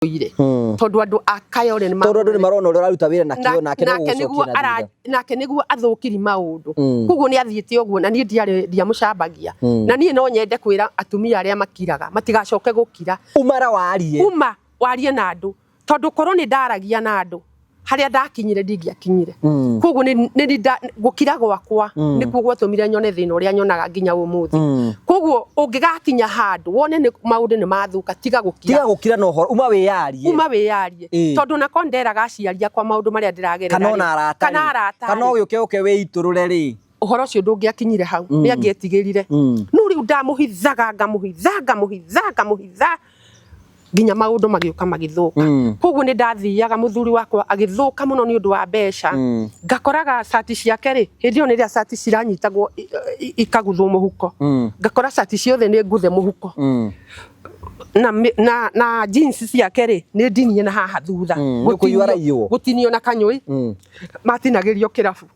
Ire tondu andu a Kayole nĩ Tondũ andũ nĩ marona ũrĩa ũraruta wĩra na kĩo, nake no nake nĩguo gũgũcokia na thutha. Nake nĩguo athũkiri maũndũ. Koguo nĩ athiĩte ũguo na niĩ ndiarĩ ndiamũcambagia. Na niĩ no nyende kwĩra atumia arĩa makiraga matigacoke gũkira. Umara warie. Uma warie na andũ, tondũ korwo nĩ ndaragia na andũ, harĩa ndakinyire ndingĩakinyire. Koguo gũkira gwakwa nĩkuo gwatũmire nyone thĩna ũrĩa nyonaga nginya ũmũthĩ. Koguo ũngĩgakinya handũ wone nĩ maũndũ nĩ mathũka, tiga gũkira. Tiga gũkira na ũhoro, uma wĩyarie. Uma wĩyarie. Tondũ nako nderaga aciari akwa maũndũ marĩa ndĩragerera Kana rĩ, ona arata kana rĩ. arata Kana rĩ. ũgĩũke ũke wĩitũrũre rĩ. Ũhoro ũcio ndũngĩakinyire hau, nĩ angĩetigĩrire. No rĩu ndamũhithaga, ngamũhitha, ngamũhitha, ngamũhitha, nginya maũndũ magĩũka magĩthũka. Koguo nĩ ndathiaga, mũthuri wakwa agĩthũka mũno nĩ ũndũ wa mbeca. Ngakoraga cati ciake rĩ, hĩndĩ ĩyo nĩ rĩrĩa cati ciranyitagwo ikaguthwo mũhuko. Ngakora cati ciothe nĩ nguthe mũhuko. Na jeans ciake rĩ, nĩ ndinie na haha thutha. Nĩ kũiywo araiywo. Gũtinio na kanyũi. Matinagĩrio kĩrabu.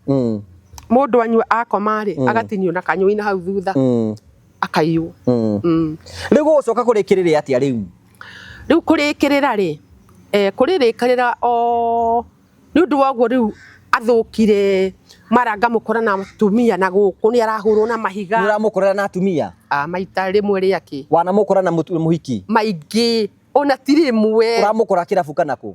Mũndũ anyua akoma rĩ, agatinio na kanyũi na hau thutha. Akaiywo. Rĩu gũgũcoka kũrĩkĩrĩra atĩa rĩu? Rĩu kũrĩkĩrĩra rĩ, kũrĩrĩkĩrĩra o nĩ ũndũ wa ũguo rĩu athũkire, mara ngamũkora na atumia na gũkũ nĩ arahũrwo na mahiga. Nĩ ũramũkora na atumia? Ah, maita rĩmwe rĩakĩ. Wanamũkora na mũhiki? Maingĩ, ona ti rĩmwe. Ũramũkora kĩrabu kana kũ?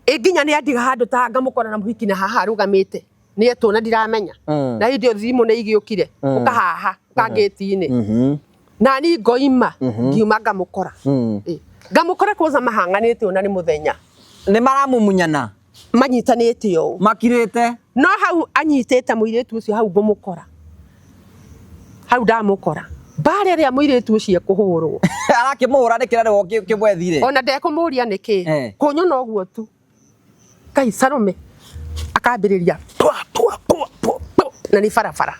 Ĩ nginya nĩ andiga handũ ta ngamũkora na mũhiki na haha arũgamĩte. Nĩ etwo na ndiramenya. Na hĩndĩ ĩyo thimũ nĩ igĩũkire. Ũka haha, ũka ngĩti-inĩ. Na ni ngoima, ngiuma ngamũkora. Ĩ, ngamũkora kwanza mahang'anĩte ona nĩ mũthenya. Nĩ maramumunyana? Manyitanĩte ũũ. Makirĩte? No hau anyitĩte mũirĩtu ũcio, hau ngũmũkora. Hau ndamũkora. Mbara ĩrĩa mũirĩtu ũcio ekũhũrwo. Arakĩmũhũra nĩkĩ na nĩwe ũkĩmwethire? Ona ndekũmũria nĩkĩ. Kũnyona ũguo tu. Ngai Salome akambĩrĩria twa twa twa twa twa, na nĩ barabara.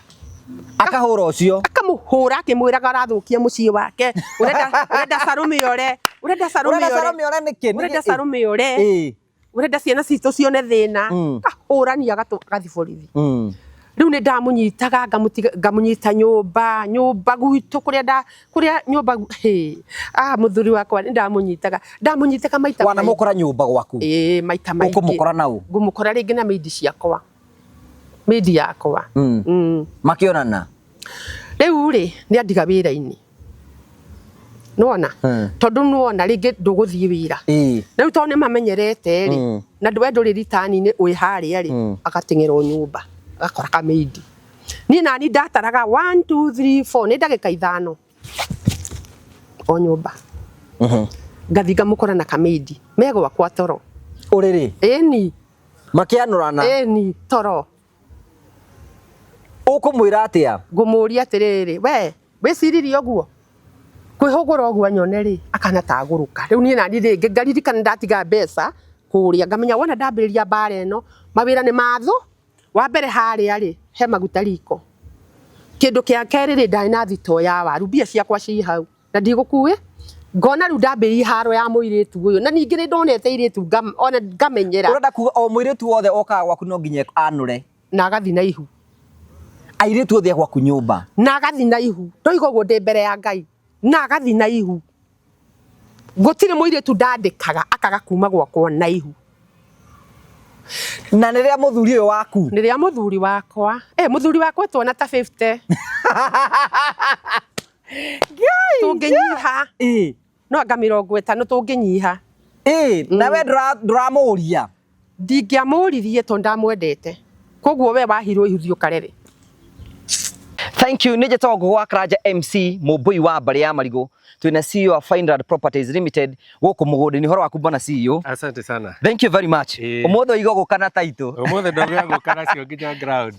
Akahũra ũcio. Akamũhũra akĩmwĩraga arathũkia mũciĩ wake. Ũrenda Salome ore. Ũrenda Salome Ũrenda ore. Salome ore nĩkĩ? Ũrenda Salome ore. Ũrenda ciana citũ cione thĩna. Akahũrania agathiĩ borithi. Rĩu nĩ ndamũnyitaga, ngamũnyita nyũmba, nyũmba gwitũ kũrĩa nda, kũrĩa nyũmba hĩ, mũthuri wakwa nĩ ndamũnyitaga. Ndamũnyitaga maita maingĩ. Wanamũkora nyũmba gwaku? Ĩĩ, maita maingĩ. Ũkũmũkora na ũ? Ngũmũkora rĩngĩ na maid ciakwa. Maid yakwa. Makĩonana? Rĩu rĩ, nĩ andiga wĩra-inĩ. Nĩwona? Tondũ nĩwona rĩngĩ ndũgũthiĩ wĩra. Rĩu tondũ nĩ mamenyerete rĩ, na we ndũrĩ ritani-inĩ wĩ harĩa rĩ, agateng'era o nyũmba, agakora kamaid. Niĩ nani ndataraga 1 2 3 4 nĩ ndagĩka 5 o nyũmba. Ngathiĩ ngamũkora na kamaid me gwakwa toro. Ũrĩrĩ? Ĩni. Makĩanũrana? Ĩni, toro. Ũkũmwĩra atĩa? Ngũmũria atĩrĩrĩ, we wĩciririe ũguo? Kwĩhũgũra ũguo anyone rĩ, akana tagũrũka. Rĩu niĩ nani rĩngĩ ngaririkana ndatiga mbeca kũrĩa, ngamenya wona ndambĩrĩria mbara ĩno, mawĩra nĩ mathũ. Wa mbere harĩa rĩ, he maguta riko. Kĩndũ kĩa kerĩ rĩ, ndarĩ na thitoo ya waru, mbia ciakwa ci hau na ndigũkuĩ. Ngona rĩu ndambĩrĩria haro ya mũirĩtu ũyũ, na ningĩ nĩ ndonete airĩtu ona ngamenyera. Ũrenda kuga o mũirĩtu wothe okaga gwaku no nginya anũre? Na agathi na ihu. Airĩtu othe a gwaku nyũmba? Na agathi na ihu. Ndoiga ũguo ndĩ mbere ya Ngai. Na agathi na ihu. Gũtirĩ mũirĩtu ndandĩkaga akaga kuma gwakwa na ihu. Na nĩ rĩa mũthuri ũyũ waku? Nĩ rĩa mũthuri wakwa. Mũthuri wakwa twana ta 50. Tũngĩnyiha. No anga 50 tũngĩnyiha. Na we ndũramũria? Ndingĩamũririe tondũ ndamwendete. Koguo we wahirwo ihu thiĩ ũkarere. Thank you. Nĩ njĩtagwo Ngũgũ wa Karanja MC, mũmbũi wa mbarĩ ya Marigũ. Twĩna CEO wa Fineland Properties Limited gũkũ mũgũnda-inĩ. Ũhoro waku bwana CEO? Asante sana. Thank you very much. Ũmũthĩ ũiga gũka na title. Ũmũthĩ ndauga gũka nacio nginya ground.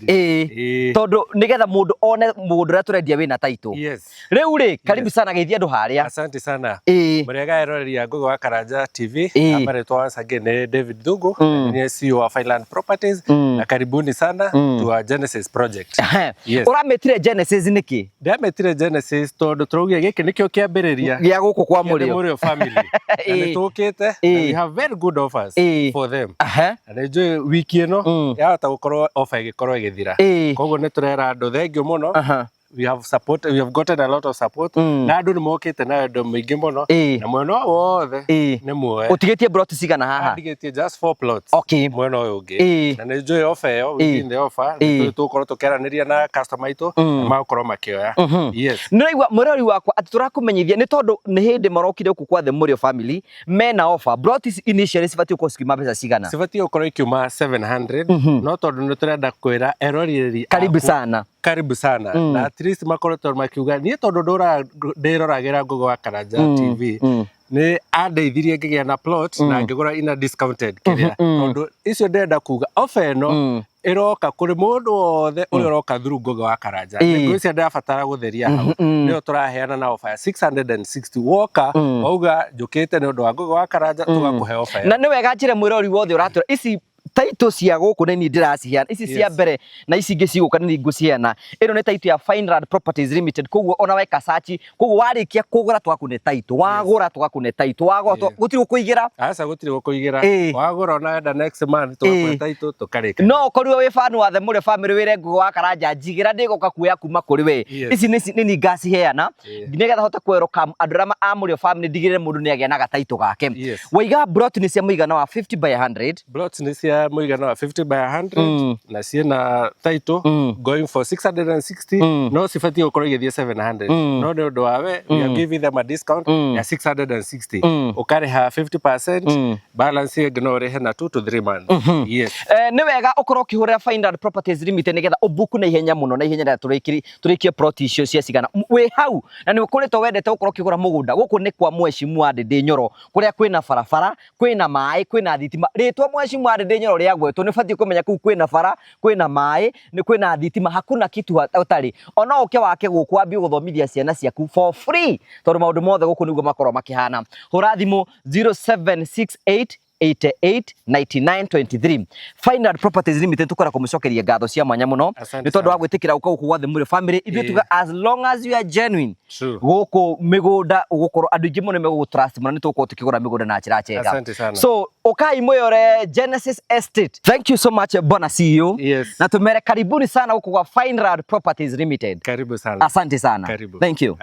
Tondũ nĩgetha mũndũ one mũgũnda ũrĩa tũrendia wĩna title. Yes. Rĩu rĩ, karibu sana geithia andũ harĩa. Asante sana. Mũrĩega eroreri a Ngũgĩ wa Karanja TV. Marĩtwa once again nĩ David Thungu, na nĩ CEO wa Fineland Properties. Na karibuni sana to our Genesis project. Yes. Ũramĩtire Genesis nĩkĩ? Ndamĩtire Genesis tondũ tũraugire gĩkĩ nĩkĩo kĩambĩrĩria gĩa gũkũ kwa kĩa Mũrĩo. Mũrĩo family. Na nĩ tũkĩte, na we have very good offers for them. Na nĩ njũĩ wiki ĩno yahota gũkorwo offer ĩgĩkorwo ĩgĩthira. Koguo nĩ tũrera andũ thengiũ mũno. We have support, we have gotten a lot of support, na andũ nĩ mokĩte na wendo mũingĩ mũno, na mwena ũyũ wothe nĩ muoe. Ũtigĩtie plot cigana haha? Ndigĩtie just four plots mwena ũyũ ũngĩ, na nĩ njũĩ offer ĩyo, within the offer nĩ tũgũkorwo tũkĩaranĩria na customer aitũ na magũkorwo makĩoya. Yes. Nĩ ũraigua mũrori wakwa atĩ tũrakũmenyithia nĩ tondũ nĩ hĩndĩ marokire gũkũ kwa The Mũrĩo family mena offer. Plot ici initially cibatiĩ gũkorwo cikiuma mbeca cigana? Cibatiĩ gũkorwo ikiuma 700, no tondũ nĩ tũrenda kwĩra eroreri Karibu aku, sana. Karibu sana, na at least makoretwo makiuga niĩ tondũ ndũraga ndĩroragĩra Ngũgĩ wa Karanja TV, nĩ andeithirie ngĩgĩa na plot na ngĩgũra ina discounted kĩrĩa, tondũ icio ndĩrenda kuga offer ĩno ĩroka kũrĩ mũndũ wothe ũrĩa ũroka through Ngũgĩ wa Karanja. Ngwĩciria ndĩrabatara gũtheria hau, nĩyo tũraheana na offer ya 660. Woka wauga njũkĩte nĩ ũndũ wa Ngũgĩ wa Karanja, tũgakũhe offer ĩyo. Na nĩ wega njĩre mwĩrori wothe ũratwĩra ici taito cia gũkũ nĩ niĩ ndĩraciheana, ici cia mbere na ici ingĩ cigũka nĩ niĩ ngũciheana. Ĩno nĩ taito ya Fineland Properties Limited, koguo ona weka search, koguo warĩkia kũgũra tũgakũne taito, wagũra tũgakũne taito, wagũra gũtirĩ gũkũigĩra. Aca, gũtirĩ gũkũigĩra. Wagũra ona wenda next month tũgakũhe taito tũkarĩka. No ũkorirwo wĩ fan wa The Mũrĩo family, wĩre Ngũgĩ wa Karanja njigĩra ndĩgũka kuoya kuma kũrĩ we. Ici nĩ niĩ ngaciheana nĩgetha hote kwerũka andũ arĩa a Mũrĩo family, ndigĩrĩre mũndũ nĩ agĩa na gataito gake. Waiga plot nĩ cia mũigana wa 50 by 100. Plots nĩ cia mũigana wa 50 by 100 na ciĩna title going for 660, no cibatiĩ gũkorwo igĩthiĩ 700, no nĩ ũndũ wa we we are giving them a discount ya 660, ũkarĩha 50%, balance ĩngĩ no ũrĩhe na 2 to 3 months. Yes. Nĩ wega ũkorwo ũkĩhũrĩra Fineland Properties Limited nĩgetha ũbuku na ihenya mũno, na ihenya rĩrĩa tũrĩkie plot icio cia cigana wĩ hau, na nĩ ũkoretwo wendete gũkorwo ũkĩgũra mũgũnda gũkũ nĩ kwa Mheshimiwa Ndĩndĩ Nyoro, kũrĩa kwĩna barabara, kwĩna maĩ, kwĩna thitima. Rĩtwa Mheshimiwa Ndĩndĩ Nyoro rĩagwetwo nĩ ũbatiĩ kũmenya kũu kwĩna bara, kwĩna maĩ, nĩ kwĩna thitima, hakuna kitu ũtarĩ. Ona ũke wake gũkũ wambie gũthomithia ciana ciaku for free, tondũ maũndũ mothe gũkũ nĩguo makorwo makĩhana. Hũra thimũ 0768 88 99 23. Fineland Properties Limited, tukora kũmũcokeria ngatho cia mwanya mũno Asante nĩ tondũ wa sana. gwĩtĩkĩra gũka gũkũ gwa The Mũrĩo family. Ithuĩ tuga as long as you are genuine, gũkũ mĩgũnda ũgũkorwo andũ aingĩ mũno nĩmegũgũ trust mũno, nĩ tũgũkorwo tũkĩgũra mĩgũnda na njĩra njega. Asante sana. So ũkai mwĩyore Genesis Estate. Thank you so much, bwana CEO. Na tumere karibuni sana gũkũ gwa Fineland Properties Limited. Karibu sana. Asante sana. Karibu. Thank you.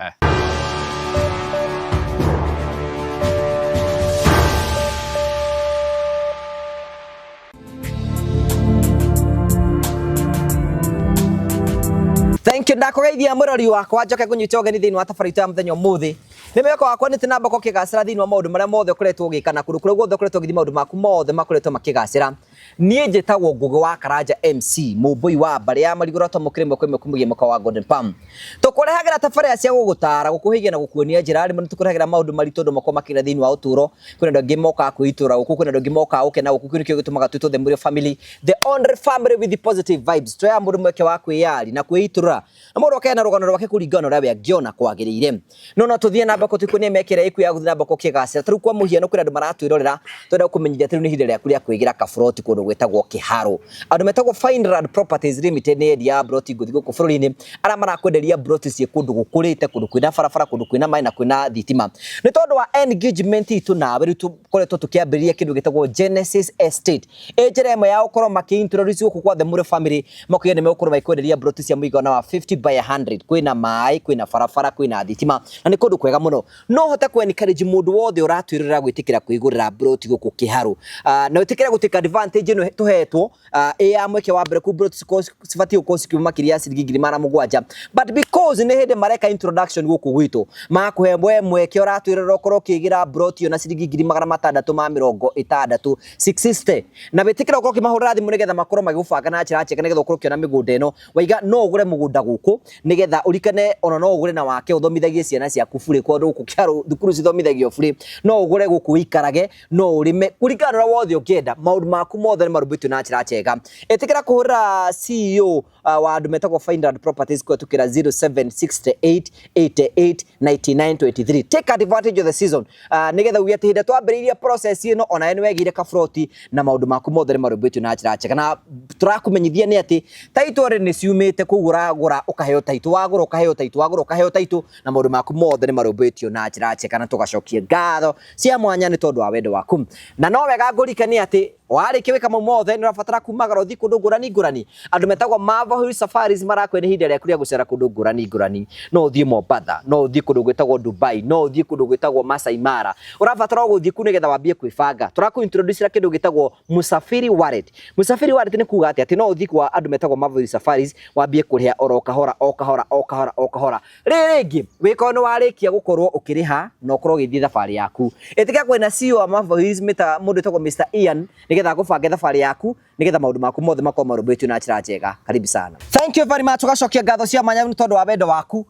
Thank you. Ndakũgeithia mũrori wakwa, njoke ngũnyite ũgeni thĩinĩ wa tabarĩra itũ ya mũthenya ũmũthĩ. Nĩ mwĩhoko wakwa nĩ tũnamba ũkĩgacĩra thĩinĩ wa maũndũ marĩa mothe ũkoretwo ũgĩka, na kũndũ kũrĩa guothe ũkoretwo ũgĩthiĩ maũndũ maku mothe makoretwo makĩgacĩra. Niĩ njĩtagwo Ngũgĩ wa Karanja MC, mũmbũi wa mbarĩ ya Marigũ Rotwo mũkĩrĩ ĩmwe kwa ĩmwe kumũgia mũkawa wa Golden Palm. Tũkũrehagĩra tabarĩra cia gũgũtara, gũkũhĩgia na gũkuonia njĩra. Rĩmwe nĩ tũkũrehagĩra maũndũ maritũ andũ makorwo makĩgera thĩinĩ wa ũtũũro. Kwĩna andũ angĩ mokaga kwĩitũrũra gũkũ, kwĩna andũ angĩ mokaga gũkena gũkũ. Kĩu nĩkĩo gĩtũmaga twĩtwo The Mũrĩo family, the only family with the positive vibes. Tũheaga mũndũ mweke wa kwĩyari na kwĩitũrũra, na mũndũ akagĩa na rũgano rwake kũringana na ũrĩa we angĩona kwagĩrĩire. No no tũthiĩ na mbere tũkuonie mĩeke ĩrĩa ĩkuo ya gũthiĩ na mbere ũkĩgacĩra. Ta rĩu kwa mũhiano kwĩna andũ maratwĩrorera, twenda gũkũmenyithia atĩ rĩu nĩ ihinda rĩaku rĩa kwĩgĩra kaburoti kũndũ gwĩtagwo Kĩharũ. Andũ metagwo Fineland Properties Limited nĩ endia a broti ngũthi gũkũ bũrũri-inĩ, arĩa marakwenderia broti ciĩ kũndũ gũkũrĩte, kũndũ kwĩna barabara, kũndũ kwĩna maĩ na kwĩna thitima. Nĩ tondũ wa engagement itũ nawe, rĩu tũkoretwo tũkĩambĩrĩria kĩndũ gĩtagwo Genesis Estate. Ĩ njĩra ĩmwe ya gũkorwo makĩ-introduce gũkũ kwa The Mũrĩo family, makuiga nĩ megũkorwo magĩkwenderia broti cia mũigana wa 50 by 100. Kwĩna maĩ, kwĩna barabara, kwĩna thitima, na nĩ kũndũ kwega mũno. No hote kũ encourage mũndũ wothe ũratwĩrorera gwĩtĩkĩra kwĩgũrĩra broti gũkũ Kĩharũ, na wĩtĩkĩre gũtake advantage ĩno tũhetwo, ĩ ya mweke wa mbere. Kũu broti cibatiĩ gũkorwo cikiuma makĩria ya ciringi 700,000, but because nĩ hĩndĩ mareka introduction gũkũ gwitũ, makũhe we mweke ũratwĩrorera ũkorwo ũkĩgĩra broti ĩyo na ciringi 660,000, 660, na wĩtĩkĩre ũkorwo ũkĩmahũrĩra thimũ nĩgetha makorwo magĩgũbanga na njĩra njega, nĩgetha ũkorwo ũkĩona mĩgũnda ĩno. Waiga no ũgũre mũgũnda gũkũ nĩgetha ũrikane, ona no ũgũre na wake ũthomithagie ciana ciaku burĩ, kũndũ gũkũ Kĩharũ thukuru cithomithagio burĩ. No ũgũre gũkũ ũikarage, no ũrĩme kũringana na ũrĩa wothe ũngĩenda. Maũndũ maku mothe nĩ marũmbũĩtio na njĩra njega. Ĩtĩkĩra kũhũrĩra CEO wa andũ metagwo Fineland Properties kũhetũkĩra 0768 88 99 23. Take advantage of the season, nĩgetha uge atĩ hĩndĩ twambĩrĩirie process ĩno ona we nĩ wegĩire kaburoti, na maũndũ maku mothe nĩ marũmbũĩtio na njĩra njega. Na tũrakũmenyithia nĩ atĩ taitũ already nĩ ciumĩte, koguo ũragũra ũkaheo taitũ, wagũra ũkaheo taitũ, wagũra ũkaheo taitũ, na maũndũ maku mothe nĩ marũmbũĩtio na njĩra njega, na tũgacokia ngatho cia mwanya nĩ tondũ wa wendo waku. Na no wega ngũririkanie atĩ Warĩkia gwĩka mau mothe nĩ ũrabatara kumagara ũthiĩ kũndũ ngũrani ngũrani. Andũ metagwo Marvel Hill Safaris marakwĩra nĩ ihinda rĩaku rĩa gũcera kũndũ ngũrani ngũrani. No ũthiĩ Mombatha, no ũthiĩ kũndũ gwĩtagwo Dubai, no ũthiĩ kũndũ gwĩtagwo Masai Mara. Ũrabatara o gũthiĩ kũu nĩgetha wambie kwĩbanga. Tũrakũ introduce kĩndũ gĩtagwo Musafiri Wallet. Musafiri Wallet nĩ kuga atĩa? Atĩ no ũthiĩ kwa andũ metagwo Marvel Hill Safaris wambie kũrĩha oro kahora o kahora o kahora o kahora. Rĩrĩ rĩngĩ wĩkorwo nĩ warĩkia gũkorwo ũkĩrĩha na ũkorwo ũgĩthiĩ thabarĩ yaku. Ĩtĩkĩra kwĩna CEO wa Marvel Hills mĩta mũndũ wĩtagwo Mr Ian nĩgetha agũbange thabarĩ yaku nĩgetha maũndũ maku mothe makorwo marũmbũĩtio na njĩra njega. Karibu sana. Thank you very much. Ũgacokia ngatho cia mwanya nĩ tondũ wa wendo waku.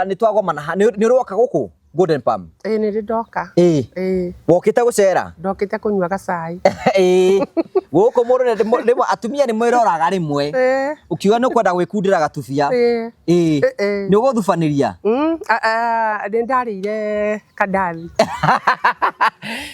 Nĩ twagomana nĩ ũrĩ woka gũkũ Golden Palm? Ĩĩ nĩ ndĩ ndoka. Ĩĩ. Ĩĩ. Wokĩte gũcera? Ndokĩte kũnyua gacai. Ĩĩ. Gũkũ mũndũ rĩmwe atumia nĩ mwĩroraga rĩmwe. Ĩĩ. Ũkiuga nĩ ũkwenda gwĩkundĩra gatubia. Ĩĩ. Ĩĩ. Ĩĩ. Nĩ ũgũthubanĩria? Nĩ ndarĩire kandathi.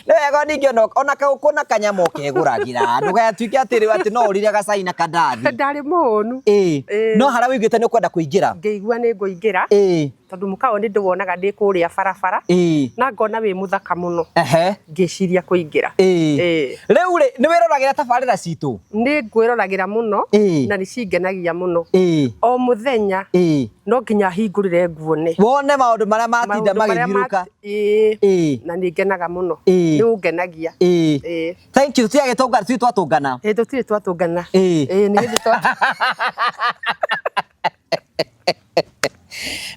Nĩ wega ningĩ ona kaũkũ na kanyama ũkegũragĩra. Ndũgatuĩke atĩ rĩu atĩ no ũrire gacai na kandathi. Ndarĩ mũhũnu. Ĩĩ. No harĩa wĩiguĩte nĩ ũkwenda kũingĩra? Ngĩigua nĩ ngũingĩra. Ĩĩ. Tondũ mũkawa nĩ ndĩwonaga ndĩ kũrĩa barabara. Ĩĩ. Na ngona wĩ mũthaka mũno. Ehe. Ngĩciria kũingĩra. Ĩĩ. Ĩĩ. Rĩu rĩ, nĩ wĩroragĩra tabarĩra citũ? Nĩ ngwĩroragĩra mũno. Ĩĩ. Na nĩ cingenagia mũno. Ĩĩ. O mũthenya. Ĩĩ. No nginya hingũrĩre nguone. Wone maũndũ marĩa matinda magĩthiũrũrũka. Ĩĩ. Ĩĩ. Na nĩ ngenaga mũno. Ĩĩ. Nĩ ũngenagia. Ĩĩ. Ĩĩ. Thank you. Tũtirĩ tũtirĩ twatũngana. Ĩĩ tũtirĩ twatũngana. Ĩĩ. Ĩĩ nĩ hĩndĩ twa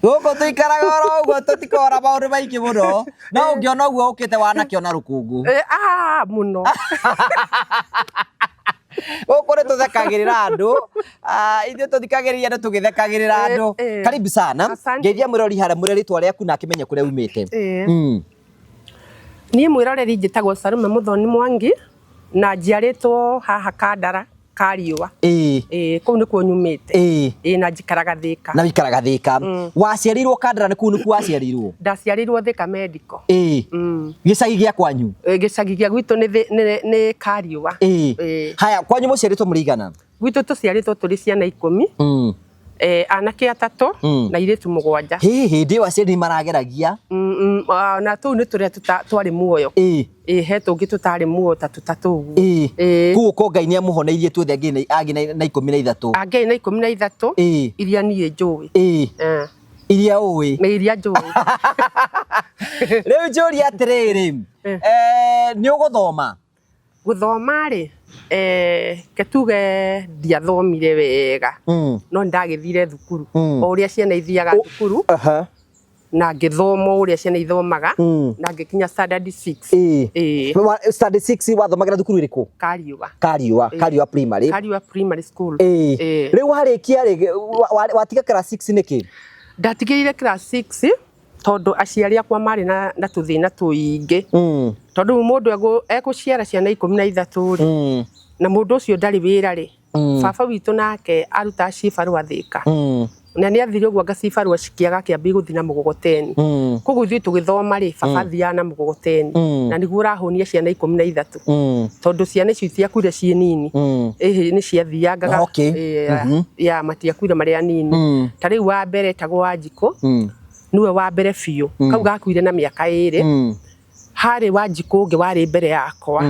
Gũkũ tũikaraga oro ũguo tũtikora maũndũ maingĩ mũno. No ũngĩona ũguo ũkĩte wanakĩona rũkũngũ. Ĩĩ, ah, mũno. Gũkũ nĩ tũthekagĩrĩra andũ. Ithuĩ tũthikagĩrĩria andũ tũgĩthekagĩrĩra andũ. Karibu sana. Asante. Ngeithia mwĩrori harĩa mwĩre rĩtwa rĩaku na akĩmenye kũrĩa umĩte. Niĩ mwĩroreri njĩtagwo Salome Mũthoni Mwangi na njiarĩtwo haha Kandara Kariũa. Ĩĩ. Ĩĩ, kũu nĩkuo nyumĩte. Ĩĩ. Ĩĩ, na njikaraga Thĩka. Na wĩikaraga Thĩka. Waciarĩirwo Kandara nĩ kũu nĩkuo waciarĩirwo? Ndaciarĩirwo Thĩka Medical. Ĩĩ. Gĩcagi gĩa kwanyu? Gĩcagi gĩa gwitũ nĩ Kariũa. Ĩĩ. Ĩĩ. Haya, kwanyu mũciarĩtwo mũrĩ aigana? Gwitũ tũciarĩtwo tũrĩ ciana 10. Anake 3 na airĩtu 7. Hĩ, hĩndĩ ĩyo aciari marageragia. Na tũu nĩ tũrĩa twarĩ muoyo. Ĩĩ. Ĩĩ, he tũngĩ tũtarĩ muoyo ta tũtatũ ũguo. Ĩĩ. Ĩĩ. Koguo ko Ngai nĩ amũhoneirie tuothe angĩ na 13. Angĩ na 13. Ĩĩ. Iria niĩ njũĩ. Ĩĩ. Iria ũĩ. Nĩ iria njũĩ. Rĩu njũrie atĩrĩrĩ, nĩ ũgũthoma? Gũthoma rĩ, ke tuge ndiathomire wega, no nĩndagĩthire thukuru. O ũrĩa ciana ithiaga thukuru, na ngĩthoma o ũrĩa ciana ithomaga, na ngĩkinya standard 6. Ĩĩ. Standard 6 wathomagĩra thukuru ĩrĩkũ? Kariũa. Kariũa, Kariũa Primary. Kariũa Primary School. Ĩĩ. Rĩu warĩkia rĩ, watiga class 6 nĩkĩ? Ndatigĩrĩire class 6 tondũ aciari akwa marĩ na tũthĩna tũingĩ. Tondũ mũndũ egũciara ciana 13 rĩ, na mũndũ ũcio ndarĩ wĩra rĩ, baba witũ nake arutaga cibarũa Thĩka. Na nĩ athire ũguo anga cibarũa cikĩaga akĩambia gũthiĩ na mũgogoteni. Koguo ithuĩ tũgĩthoma rĩ, baba athiaga na mũgogoteni. Na nĩguo ũrahũnia ciana 13. Tondũ ciana icio itiakuire ciĩ nini. Ĩhĩ nĩ ciathiangaga. Ya matiakuire marĩ anini. Ta rĩu wa mbere etagwo Wanjikũ. Nĩwe wa mbere biũ. Kau gakuire na mĩaka 2. Harĩ Wanjikũ ũngĩ warĩ mbere yakwa.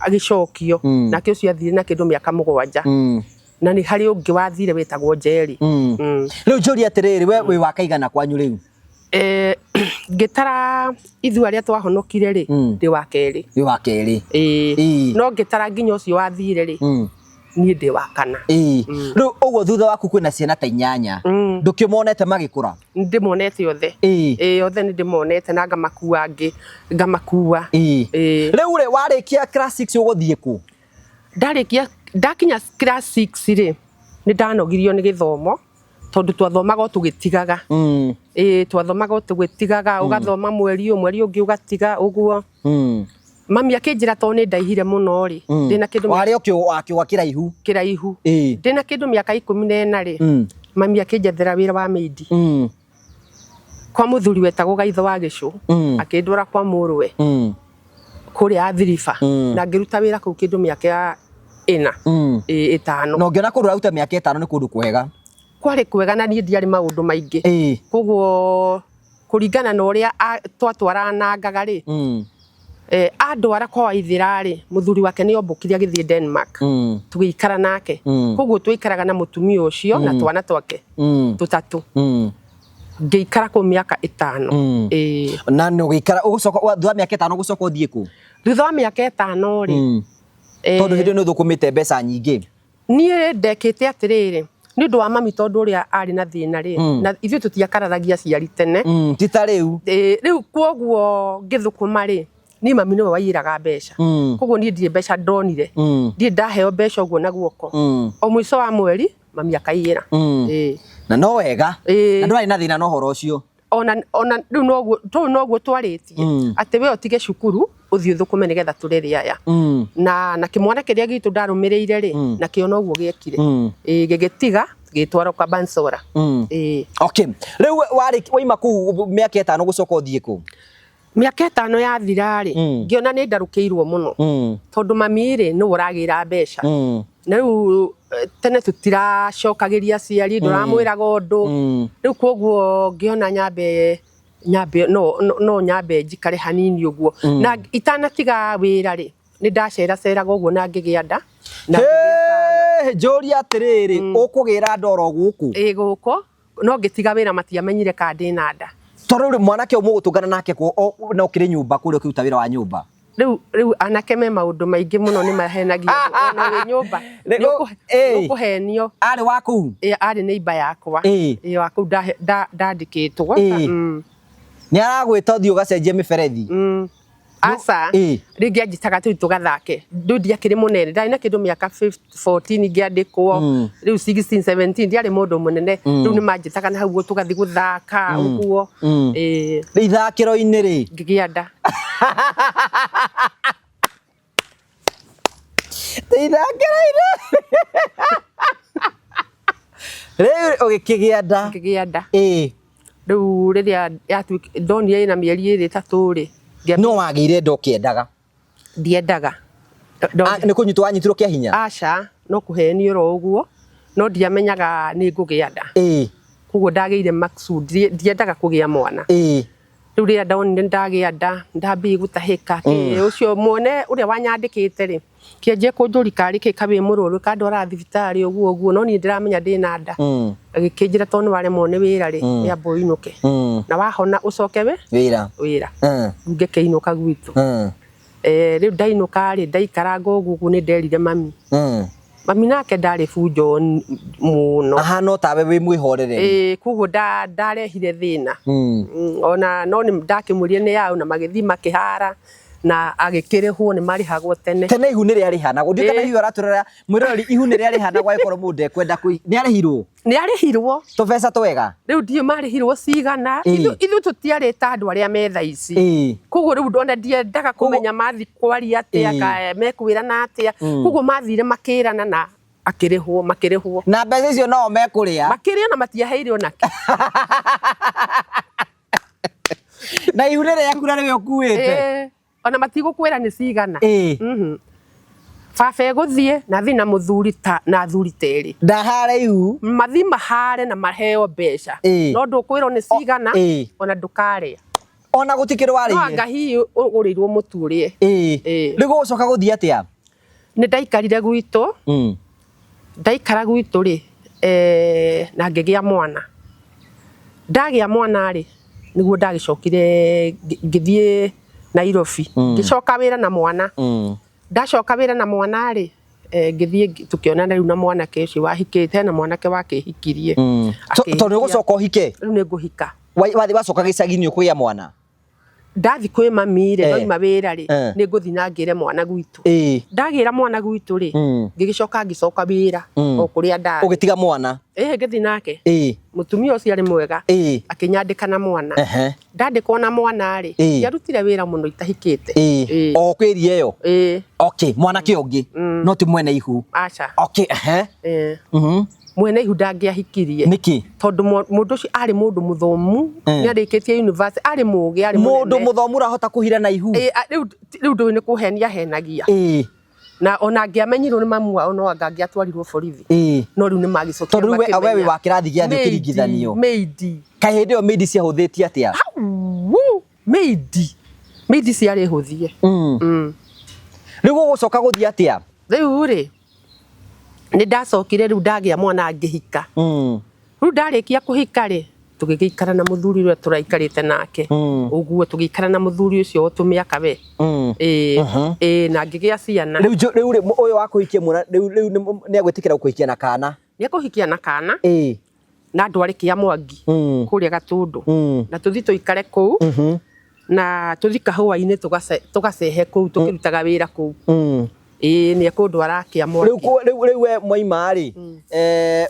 Agĩcokio. Nake ũcio athire na kĩndũ mĩaka 7. Na nĩ harĩ ũngĩ wathire wĩtagwo Njeri. Rĩu njũrie atĩrĩrĩ, we wĩ wa kaigana kwanyu rĩu? Ngĩtara ithuĩ arĩa twahonokire rĩ, ndĩ wa kerĩ. Wĩ wa kerĩ. Ĩĩ. No ngĩtara nginya ũcio wathire rĩ, niĩ ndĩ wa kana. Ĩĩ. Rĩu ũguo thutha waku kwĩna ciana ta 8. Ndũkĩmonete magĩkũra? Ndĩmonete othe. Ĩĩ. Ĩĩ, othe nĩ ndĩmonete na ngamakua angĩ, ngamakua. Ĩĩ. Ĩĩ. Rĩu rĩ, warĩkia class 6 ũgũthiĩ kũ? Ndarĩkia, ndakinya class 6 rĩ, nĩ ndanogirio nĩ gĩthomo tondũ twathomaga o tũgĩtigaga. Ĩĩ, twathomaga o tũgĩtigaga, ũgathoma mweri ũyũ, mweri ũngĩ ũgatiga ũguo. Mami akĩnjĩra tondũ nĩ ndaihire mũno rĩ, ndĩna kĩndũ Warĩ o kĩũga kĩraihu. Kĩraihu. Ĩĩ. Ndĩna kĩndũ mĩaka 14 rĩ, mami akĩnjethera wĩra wa maid. Kwa mũthuri wetagwo Gaitho wa Gĩcũ, akĩndwara kwa mũrũwe. Kũrĩa Athiriba. Na ngĩruta wĩra kũu kĩndũ mĩaka 4. Ĩĩ, 5. Na ũngĩona kũndũ ũraruta mĩaka 5 nĩ kũndũ kwega. Kwarĩ kwega na niĩ ndiarĩ maũndũ maingĩ. Ĩĩ. Koguo kũringana na ũrĩa twatwaranangaga rĩ, Andwara kwa Waithĩra rĩ, mũthuri wake nĩ ombũkire agĩthiĩ Denmark. Tũgĩikara nake. Koguo twaikaraga na mũtumia ũcio na twana twake tũtatũ. Ngĩikara kũu mĩaka 5. Na nĩ ũgĩikara ũgũcoka thutha wa mĩaka 5 ũgũcoka ũthiĩ kũ? Thutha wa mĩaka 5 rĩ, Tondũ hĩndĩ ĩyo nĩ ũthũkũmĩte mbeca nyingĩ. Niĩ ndekĩte atĩrĩrĩ, nĩ ũndũ wa mami tondũ ũrĩa arĩ na thĩna rĩ, na ithuĩ tũtiakararagia aciari tene. Ti ta rĩu. Rĩu kwoguo ngĩthũkũma rĩ, niĩ mami nĩwe waiyĩraga mbeca. Koguo niĩ ndirĩ mbeca ndonire. Ndirĩ ndaheo mbeca ũguo na guoko. O mũico wa mweri mami akaiyĩra. Na no wega. Na ndwarĩ na thĩna na ũhoro ũcio. Ona rĩu noguo tũu noguo twarĩtie atĩ we ũtige cukuru ũthiĩ ũthũkũme nĩgetha tũrere aya. Na kĩmwana kĩrĩa gitũ ndarũmĩrĩire rĩ, nakĩo noguo gĩekire. Gĩgĩtiga gĩgĩtwarwo kwa Bansora. Okay. Rĩu warĩ waima kũu mĩaka 5 gũcoka ũthiĩ kũ? Mĩaka 5 yathira rĩ, ngĩona nĩ ndarũkĩirwo mũno. Tondũ mami rĩ, nĩwe ũragĩra mbeca. Na rĩu tene tũtiracokagĩria aciari, ndũramwĩraga ũndũ. Rĩu kwoguo ngĩona nyambe no nyambe njikare hanini ũguo. Na itanatiga wĩra rĩ, nĩ ndaceraceraga ũguo na ngĩgĩa nda. Na Njũria atĩrĩrĩ, ũkũgĩra nda oro gũkũ? Ĩ gũkũ, no ngĩtiga wĩra matiamenyire kana ndĩna nda. Tondũ rĩu mwanake ũyũ mũgũtũngana nake na ũkĩrĩ nyũmba kũrĩa ũkĩruta wĩra wa nyũmba. Rĩu anake me maũndũ maingĩ mũno nĩ mahenagia andũ. Ona wĩ nyũmba, nĩ ũkũhenio. Arĩ wa kũu? Ĩ, arĩ neighbor yakwa. Ĩ, wa kũu ndandĩkĩtwo. Nĩ aragwĩta ũthiĩ ũgacenjie mĩberethi? Aca, rĩngĩ anjĩtaga tũthiĩ tũgathake. Rĩu ndiakĩrĩ mũnene, ndarĩ na kĩndũ mĩaka 14 ngĩandĩkwo, rĩu 16, 17 ndiarĩ mũndũ mũnene. Rĩu nĩ manjĩtaga na hau ũguo tũgathiĩ gũthaka ũguo. Rĩu ithakĩro-inĩ rĩ? Ngĩgĩa nda. Ithakĩro-inĩ? Rĩu ũgĩkĩgĩa nda? Ngĩgĩa nda. Rĩu rĩrĩa ndonire ĩna mĩeri 2 3 rĩ, No wagĩire nda ũkĩendaga? Ndiendaga. Nĩ kũnyitwo wanyitirwo kĩa hinya? Aca, no kũhenio oro ũguo, no ndiamenyaga nĩ ngũgĩa nda. Koguo ndagĩire maksudi, ndiendaga kũgĩa mwana. Rĩu rĩrĩa ndonire ndagĩa nda, ndambĩrĩria gũtahĩka, ũcio mwene ũrĩa wanyandĩkĩte rĩ, kĩanjia kũnjũria karĩ kĩ kawĩ mũrwaru, kandwara thibitarĩ ũguo ũguo, no niĩ ndĩramenya ndĩna nda. Agĩkĩnjĩra tondũ nĩ waremwo nĩ wĩra rĩ, wĩamba ũinũke. Na wahona ũcoke we? Wĩra. Wĩra. Ngĩkĩinũka gwitũ. Rĩu ndainũka rĩ, ndaikaranga ũguo ũguo nĩ nderire mami. Mami nake ndarĩ bunjo mũno. Ahana o tawe wĩ mwĩhorereri. Koguo ndarehire thĩna. Ona no nĩ ndakĩmwĩrire nĩ yaũ na magĩthiĩ makĩhara na agĩkĩrĩhwo nĩ marĩhagwo tene. Tene ihu nĩ rĩarĩhanagwo. Ndiũĩ kana ihu aratũrora mwĩroreri, ihu nĩ rĩarĩhanagwo angĩkorwo mũndũ ndekwenda nĩ arĩhirwo? Nĩ arĩhirwo. Tũbeca twega? Rĩu ndiũĩ marĩhirwo cigana. Ithuĩ tũtiarĩ ta andũ arĩa me thaa ici. Koguo rĩu ona ndiendaga kũmenya mathiĩ kwaria atĩa, kana mekwĩrana atĩa. Koguo mathire makĩrana na akĩrĩhwo, makĩrĩhwo. Na mbeca icio no mekũrĩa. Makĩrĩa na matiaheire onakĩ. Na ihu rĩrĩa rĩaku na nĩwe ũkuĩte. Ona matigũkwĩra nĩ cigana. Baba egũthiĩ na athiĩ na mũthuri ta na athuri ta erĩ. Ndahare ihu. Mathiĩ mahare na maheo mbeca. No ndũkwĩrwo nĩ cigana, ona ndũkarĩa. Ona gũtikĩrĩ warĩire. No anga hihi ũgũrĩirwo mũtu ũrĩe. Rĩu gũgũcoka gũthiĩ atĩa? Nĩ ndaikarire gwitũ. Ndaikara gwitũ rĩ, na ngĩgĩa mwana. Ndagĩa mwana rĩ, nĩguo ndagĩcokire ngĩthiĩ Nairobi. Ngĩcoka wĩra na mwana. Ndacoka wĩra na mwana rĩ, ngĩthiĩ tũkĩonana rĩu na mwanake ũcio wahikĩte, na mwanake wakĩhikirie. Akĩhikia. Tondũ nĩ ũgũcoka ũhike? Rĩu nĩ ngũhika. Wathiĩ wacoka gĩcagi-inĩ ũkũgĩa mwana? Ndathi kwĩ mami rĩ, ndoima wĩra rĩ, nĩ ngũthiĩ na ngĩre mwana gwitũ. Ndagĩra mwana gwitũ rĩ, ngĩgĩcoka ngĩcoka wĩra o kũrĩa ndarĩ. Ũgĩtiga mwana? Ngĩthiĩ nake. Mũtumia ũcio arĩ mwega. Akĩnyandĩka na mwana. Ndandĩkwo na mwana rĩ, ndiarutire wĩra mũno itahikĩte. O kwĩ area ĩyo? Okay, mwanake ũngĩ, no ti mwene ihu. Aca. Okay, Mwene ihu ndangĩahikirie. Nĩkĩ? Tondũ mũndũ ũcio arĩ mũndũ mũthomu, nĩarĩkĩtie university, arĩ mũũgĩ, arĩ Mũndũ mũnene. mũthomu ũrahota kũhira na ihu? Rĩu ndũĩ nĩ kũhenia ahenagia. Na ona angĩamenyirwo nĩ mamu wao no anga angĩatwarirwo borithi. No rĩu nĩ magĩcokire Tondũ rĩu we wĩ makĩmenya. wa kĩrathi gĩa thĩ ũkĩringithanio. Maidi. Kaĩ hĩndĩ ĩyo maidi ciahũthĩtie atĩa? Au, maidi. Mĩithi ciarĩ hũthie. Rĩu gũgũcoka gũthiĩ atĩa? Rĩu rĩ, nĩ ndacokire rĩu ndagĩa mwana ngĩhika. Rĩu ndarĩkia kũhika rĩ, tũgĩgĩikara na mũthuri ũrĩa tũraikarĩte nake. Ũguo tũgĩikara na mũthuri ũcio o tũmĩaka we. Ĩĩ, ĩĩ, na ngĩgĩa ciana. Rĩu rĩu rĩ, ũyũ wa kũhikia mwana rĩu rĩu nĩ agwĩtĩkĩra gũkũhikia na kana? Nĩ ekũhikia na kana. Na ndware kĩa Mwangi kũrĩa Gatũndũ. Na tũthiĩ tũikare kũu. Na tũthiĩ kahũa-inĩ tũgacehe kũu tũkĩrutaga wĩra kũu. Ĩĩ, nĩ ekũndwara kĩa Mwangi. Rĩu rĩu we mwaima rĩ,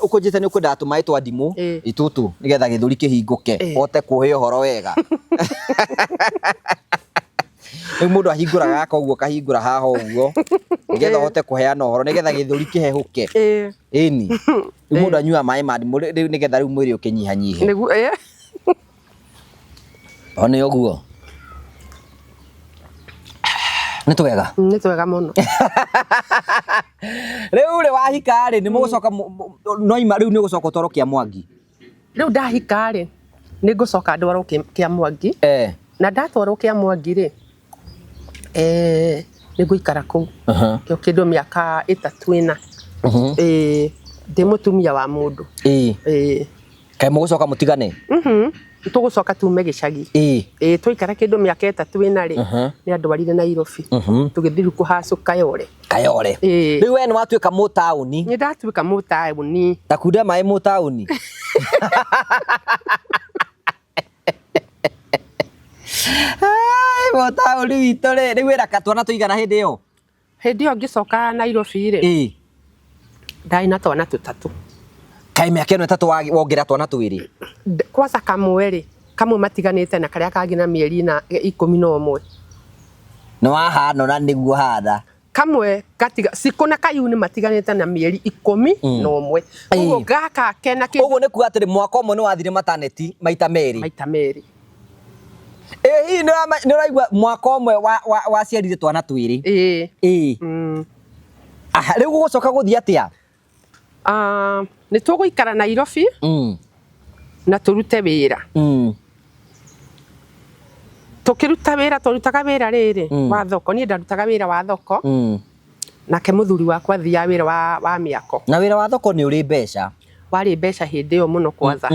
ũkũnjĩte nĩ ũkwendaga tũmaĩ twa ndimũ itũtũ nĩgetha gĩthũri kĩhingũke ũhote kũhe ũhoro wega. Rĩu mũndũ ahingũraga gaka ũguo akahingũra haha ũguo nĩgetha ũhote kũheana ũhoro nĩgetha gĩthũri kĩhehũke. Ĩni. Rĩu mũndũ anyuaga maĩ ma ndimũ rĩu nĩgetha rĩu mwĩrĩ ũkĩnyihanyihe. Nĩguo. O nĩ ũguo. Nĩ twega. Nĩ twega mũno. Rĩu rĩ wahika rĩ nĩ mũgũcoka no ima rĩu nĩ ũgũcoka ũtwarwo kĩa Mwangi. Rĩu ndahika rĩ nĩ ngũcoka ndwarwo kĩa Mwangi. Na ndatwarwo kĩa Mwangi rĩ, nĩ ngũikara kũu o kĩndũ mĩaka 3 4. Ndĩ mũtumia wa mũndũ. Kaĩ mũgũcoka mũtigane? Tũgũcoka tume gĩcagi. Twaikara kĩndũ mĩaka 3 4 rĩ, nĩ andwarire Nairobi. Tũgĩthiĩ rĩu kũhacũ Kayore. Kayore. Rĩu we nĩ watuĩka mũtaũni. Nĩ ndatuĩka mũtaũni. Ta kunda maĩ mũtaũni. Mũtaũni witũ rĩ, rĩu wĩna twana tũigana hĩndĩ ĩyo? Hĩndĩ ĩyo ngĩcoka Nairobi rĩ, ndarĩ na twana 3. Kaĩ mĩaka ĩno 3 wongerera twana 2? Kwanza kamwe rĩ, kamwe matiganĩte na karĩa kangĩ na mĩeri 11. Nĩ wahana na nĩguo hana. Kamwe gatiga Cikũ na Kayuni matiganĩte na mĩeri 11. Ũguo gaka kena kĩndũ. Ũguo nĩ kuga atĩrĩ mwaka ũmwe nĩ wathire maternity maita merĩ. Maita merĩ. Hihi nĩ ũraigua mwaka ũmwe waciarire twana 2? Aha, rĩu gũgũcoka gũthiĩ atĩa? Nĩ tũgũikara Nairobi na tũrute wĩra. Tũkĩruta wĩra, twarutaga wĩra rĩrĩ wa thoko. Niĩ ndarutaga wĩra wa thoko. Nake mũthuri wakwa athiaga wĩra wa mĩako. Na wĩra wa thoko nĩ ũrĩ mbeca? Warĩ mbeca hĩndĩ ĩyo mũno kwanza.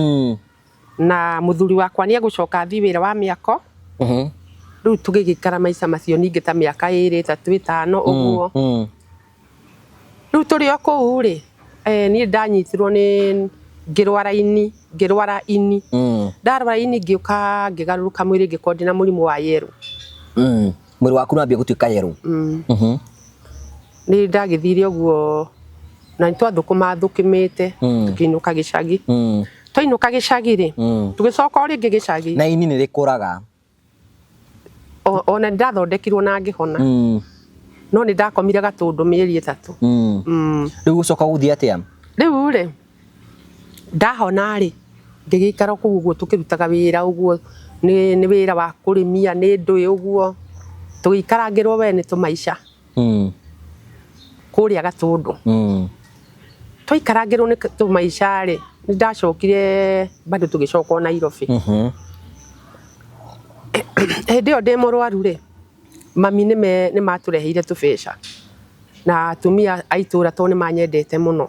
Na mũthuri wakwa nĩ egũcoka athiĩ wĩra wa mĩako. Rĩu tũgĩgĩikara maica macio ningĩ ta mĩaka 2 3 5 ũguo. Rĩu tũrĩ o kũu rĩ, niĩ ndanyitirwo nĩ ngĩrwara ini, ngĩrwara ini. Ndarwara ini ngĩũka ngĩgarũrũka mwĩrĩ ngĩkorwo ndĩna mũrimũ wa yerũ. Mwĩrĩ waku nĩwambia gũtuĩka yerũ? Nĩ ndagĩthire ũguo na nĩ twathũkũma thũkũmĩte tũkĩinũka gĩcagi. Twainũka gĩcagi rĩ, tũgĩcoka o rĩngĩ gĩcagi. Na ini nĩ rĩkũraga? Ona nĩ ndathondekirwo na ngĩhona. No nĩ ndakomire Gatũndũ mĩeri 3. Rĩu gũcoka gũthiĩ atĩa? Rĩu rĩ, ndahona rĩ, ngĩgĩikara kũu ũguo tũkĩrutaga wĩra ũguo, nĩ wĩra wa kũrĩmia, nĩ ndũĩ ũguo. Tũgĩikarangĩrwo we nĩ tũmaica. Kũrĩa Gatũndũ. Twaikarangĩrwo nĩ tũmaica rĩ, nĩ ndacokire bado tũgĩcoka o Nairobi. Hĩndĩ ĩyo ndĩ mũrwaru rĩ, mami nĩ matũreheire tũbeca. Na atumia a itũũra tondũ nĩ manyendete mũno.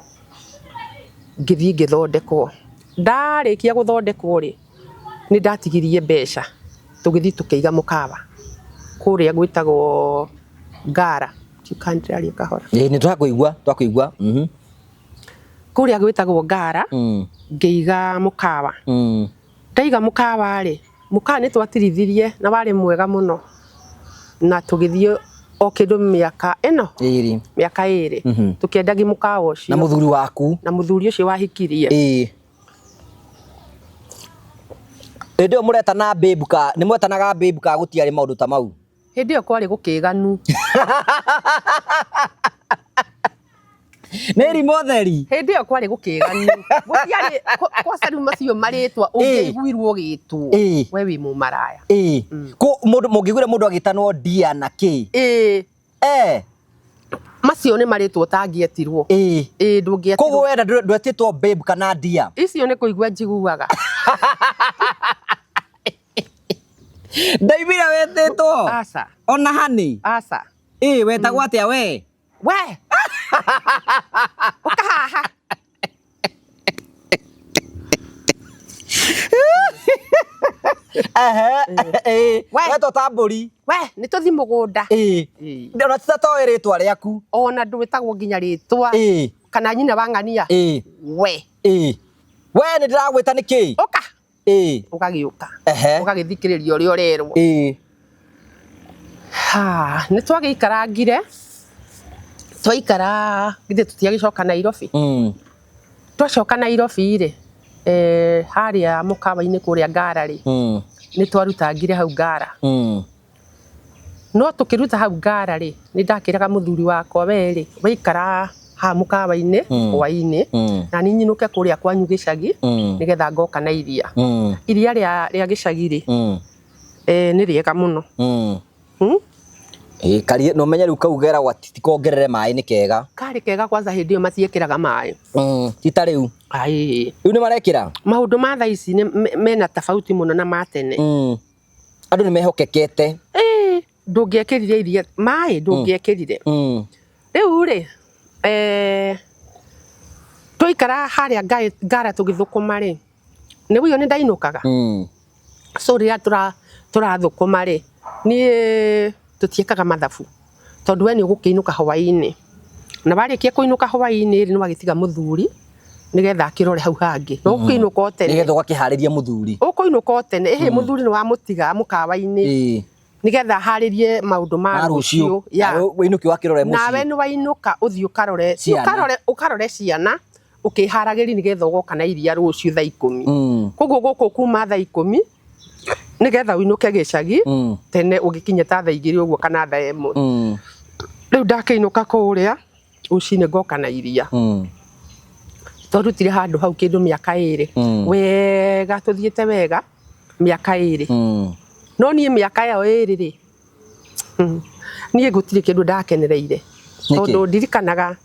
Ngĩthiĩ ngĩthondekwo. Ndarĩkia gũthondekwo rĩ, nĩ ndatigirie mbeca. Tũgĩthiĩ tũkĩiga mũkawa. Kũrĩa gwĩtagwo Ngara. Ndiraria kahora. Nĩ twakũigua, twakũigua. Kũrĩa gwĩtagwo Ngara, ngĩiga mũkawa. Ndaiga mũkawa rĩ, mũkawa nĩ twatirithirie na warĩ mwega mũno. Na tũgĩthiĩ o kĩndũ mĩaka ĩno. 2. Mĩaka 2. Tũkĩendagia mũkawa ũcio. Na mũthuri waku? Na mũthuri ũcio wahikirie. Hĩndĩ ĩyo mũretana babe ka, nĩ mwetanaga babe ka gũtiarĩ maũndũ ta mau? Hĩndĩ ĩyo kwarĩ gũkĩganu. Nĩ irimũ theri. Hĩndĩ ĩyo kwarĩ gũkĩganu. Gũtiarĩ, kwaca rĩu macio marĩtwa ũngĩaiguirwo ũgĩtwo, we wĩ mũmaraya. Mũndũ, mũngĩiguire mũndũ agĩtanwo dear na kĩ? Macio nĩ marĩtwa ũtangĩetirwo. Ndũngĩetirwo. Koguo wenda ndwetĩtwo babe kana dear? Icio nĩ kũigua njiguaga. Ndaiguire wetĩtwo. Aca. Ona hani. Aca. Ĩ wetagwo atĩa we? We ũka haha. Ehe. Ĩ. We. Wetwo ta mbũri. We nĩ tũthi mũgũnda. Ĩ. Ĩ. Ona titatoĩ rĩtwa rĩaku. Ona ndwĩtagwo nginya rĩtwa. Ĩ. Kana nyina wa ng'ania. Ĩ. We Ĩ. We nĩ ndĩragwĩta nĩkĩ? ũka. Ĩ. Ũgagĩũka. Ehe. Ũgagĩthikĩrĩria ũrĩa ũrerwo. Ĩ. Ha, nĩ twagĩikarangire, twaikara githĩ tũtiagĩcoka Nairobi. Twacoka Nairobi rĩ, harĩa mũkawa-inĩ kũrĩa Ngara rĩ, nĩ twarutangire hau Ngara. No tũkĩruta hau Ngara rĩ, nĩ ndakĩraga mũthuri wakwa, we rĩ, waikara haha mũkawa-inĩ hwaĩ-inĩ, na niĩ nyinũke kũrĩa kwanyu gĩcagi, nĩgetha ngoka na iria. Iria rĩa gĩcagi rĩ, nĩ rĩega mũno. Ĩ karie no menye rĩu kau geragwo atĩ tikongerere maĩ nĩ kega. Karĩ kega kwanza hĩndĩ ĩyo matiĩkĩraga maĩ. Ti ta rĩu. Ai. Rĩu nĩ marekĩra? Maũndũ ma thaa ici mena tofauti mũno na ma tene. Andũ nĩ mehokekete. Ĩ, ndũngĩekĩrire iria maĩ, ndũngĩekĩrire. Rĩu rĩ, twaikara harĩa Ngara tũgĩthũkũma rĩ, nĩ ũguo nĩ ndainũkaga. So rĩrĩa tũrathũkũma rĩ, niĩ tũtiĩkaga mathabu, tondũ we nĩ ũgũkĩinũka hwaĩ-inĩ. Na warĩkia kũinũka hwaĩ-inĩ rĩ, nĩ wagĩtiga mũthuri nĩgetha akĩrore hau hangĩ. No ũkũinũka o tene. Nĩgetha ũgakĩharĩria mũthuri. Ũkũinũka o tene. Ĩhĩ, mũthuri nĩ wamũtiga mũkawa-inĩ. Nĩgetha aharĩrie maũndũ ma Ma rũciũ. rũciũ. Ya. Nawe wĩinũke ũgakĩrore mũciĩ. Nawe nĩ wainũka ũthiĩ ũkarore. Ciana. Ũkarore ciana, ũkĩharagĩria nĩgetha ũgoka na iria rũciũ thaa 10. Koguo gũkũ kuma thaa 10 nĩgetha ũinũke gĩcagi tene ũgĩkinye ta thaa 2 ũguo kana thaa 1. Rĩu ndakĩinũka kũrĩa rũcinĩ ngoka na iria. Twarutire handũ hau kĩndũ mĩaka 2. Wega tũthiĩte wega mĩaka 2. No niĩ mĩaka ĩyo 2 rĩ, niĩ gũtirĩ kĩndũ ndakenereire. Nĩkĩ? Tondũ ndirikanaga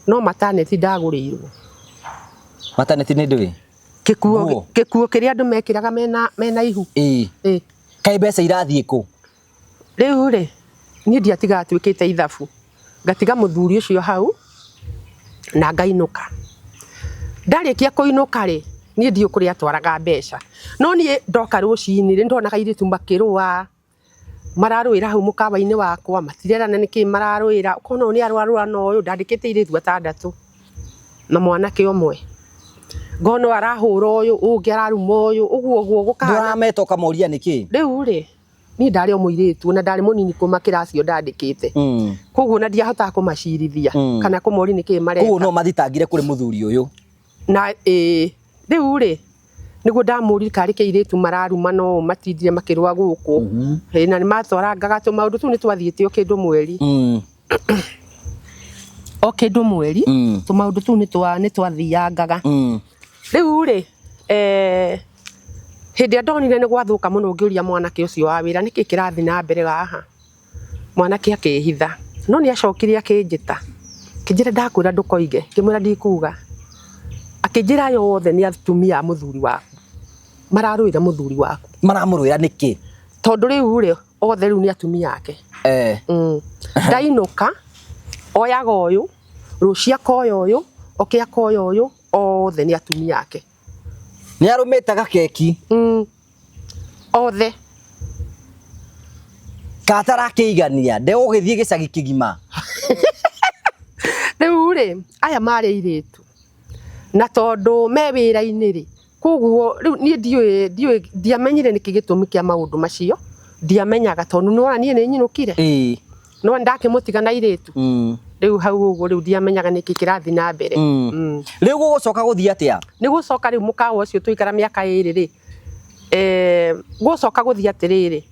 no mataneti ndagũrĩirwo. Mataneti nĩ ndũĩ? Gĩkuo gĩkuo kĩrĩa andũ mekĩraga mena ihu. Ĩ. Ĩ. Kaĩ mbeca irathiĩ kũ? Rĩu rĩ, niĩ ndiatigaga twĩkĩte ithabu. Ngatiga mũthuri ũcio hau na ngainũka. Ndarĩkia kũinũka rĩ, niĩ ndiũĩ kũrĩa atwaraga mbeca. No niĩ ndoka rũcinĩ rĩ, ndonaga airĩtu makĩrũa, mararũĩra hau mũkawa-inĩ wakwa, matirerana nĩkĩ mararũĩra, ũkona ũyũ nĩ ararũa na ũyũ, ndandĩkĩte airĩtu 6 na mwanake ũmwe. Ngona ũyũ arahũra ũyũ, ũyũ ũngĩ araruma ũyũ, ũguo ũguo gũkahana. Ndũrameta ũkamoria nĩkĩ? Rĩu rĩ, niĩ ndarĩ o mũirĩtu na ndarĩ mũnini kũmakĩra acio ndandĩkĩte. Koguo na ndiahotaga kũmacirithia kana kũmoria nĩkĩ mareka. Koguo no mathitangire kũrĩ mũthuri ũyũ. Na ĩ, rĩu rĩ, nĩguo ndamũririe karĩ kĩ airĩtu mararuma no matindire makĩrũa gũkũ. Ĩ, na nĩ matwarangaga tũmaũndũ tũu nĩ twathiĩte o kĩndũ mweri. O kĩndũ mweri, tũmaũndũ tũu nĩ twathiangaga. Rĩu rĩ, hĩndĩ ĩrĩa ndonire nĩ gwathũka mũno ngĩũria mwanake ũcio wa wĩra nĩkĩ kĩrathiĩ na mbere haha. Mwanake akĩhitha. No nĩ acokire akĩnjĩta. Akĩnjĩra ndakwĩra ndũkoige, ngĩmwĩra ndikuga. Akĩnjĩra aya othe nĩ atumia a mũthuri waku. Mararũĩra mũthuri waku. Maramũrũĩra nĩkĩ? Tondũ rĩu rĩ, othe rĩu nĩ atumia ake. Ndainũka, oyaga ũyũ, rũciũ akoya ũyũ, oke akoya ũyũ, othe nĩ atumia ake. Nĩ arũmĩte gakeki. Othe. Katarakĩigania, ndegũgĩthiĩ gĩcagi kĩgima. Rĩu rĩ, aya marĩ airĩtu. Na tondũ me wĩra-inĩ rĩ, koguo rĩu niĩ ndiũĩ, ndiamenyire nĩkĩ gĩtũmi kĩa maũndũ macio. Ndiamenyaga tondũ nĩwona niĩ nĩ nyinũkire. No ndakĩmũtiga na airĩtu. Rĩu hau ũguo rĩu ndiamenyaga nĩkĩ kĩrathiĩ na mbere. Rĩu gũgũcoka gũthiĩ atĩa? Nĩ gũcoka rĩu mũkawa ũcio tũikara mĩaka 2 rĩ, gũcoka gũthiĩ atĩrĩrĩ,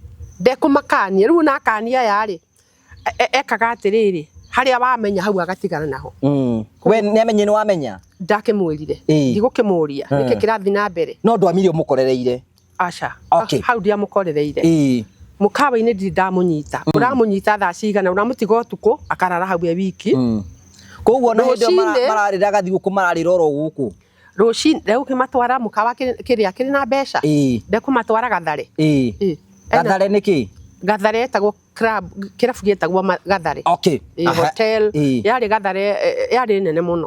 ndekũmakania, rĩu ona akania aya rĩ, ekaga atĩrĩrĩ, harĩa wamenya hau agatigana naho. We nĩ amenye nĩ wamenya? Ndakĩmwĩrire. Ndigũkĩmũria, nĩkĩ kĩrathiĩ na mbere. No ndwamire ũmũkorereire? Aca. Hau ndiamũkorereire. Mũkawa-inĩ ndirĩ ndamũnyita. Ũramũnyita thaa cigana, ũramũtiga ũtukũ, akarara hau e wiki. Koguo ona hĩndĩ ĩyo Rũcinĩ mararĩra gathigũkũ mararĩra oro gũkũ. Rũcinĩ, ndegũkĩmatwara mũkawa kĩrĩa kĩrĩ na mbeca. Ndekũmatwara Gathare. Gathare nĩkĩ? Gathare etagwo club, kĩrabu gĩetagwo Gathare. Okay. Ĩ, hotel yarĩ Gathare, yarĩ nene mũno.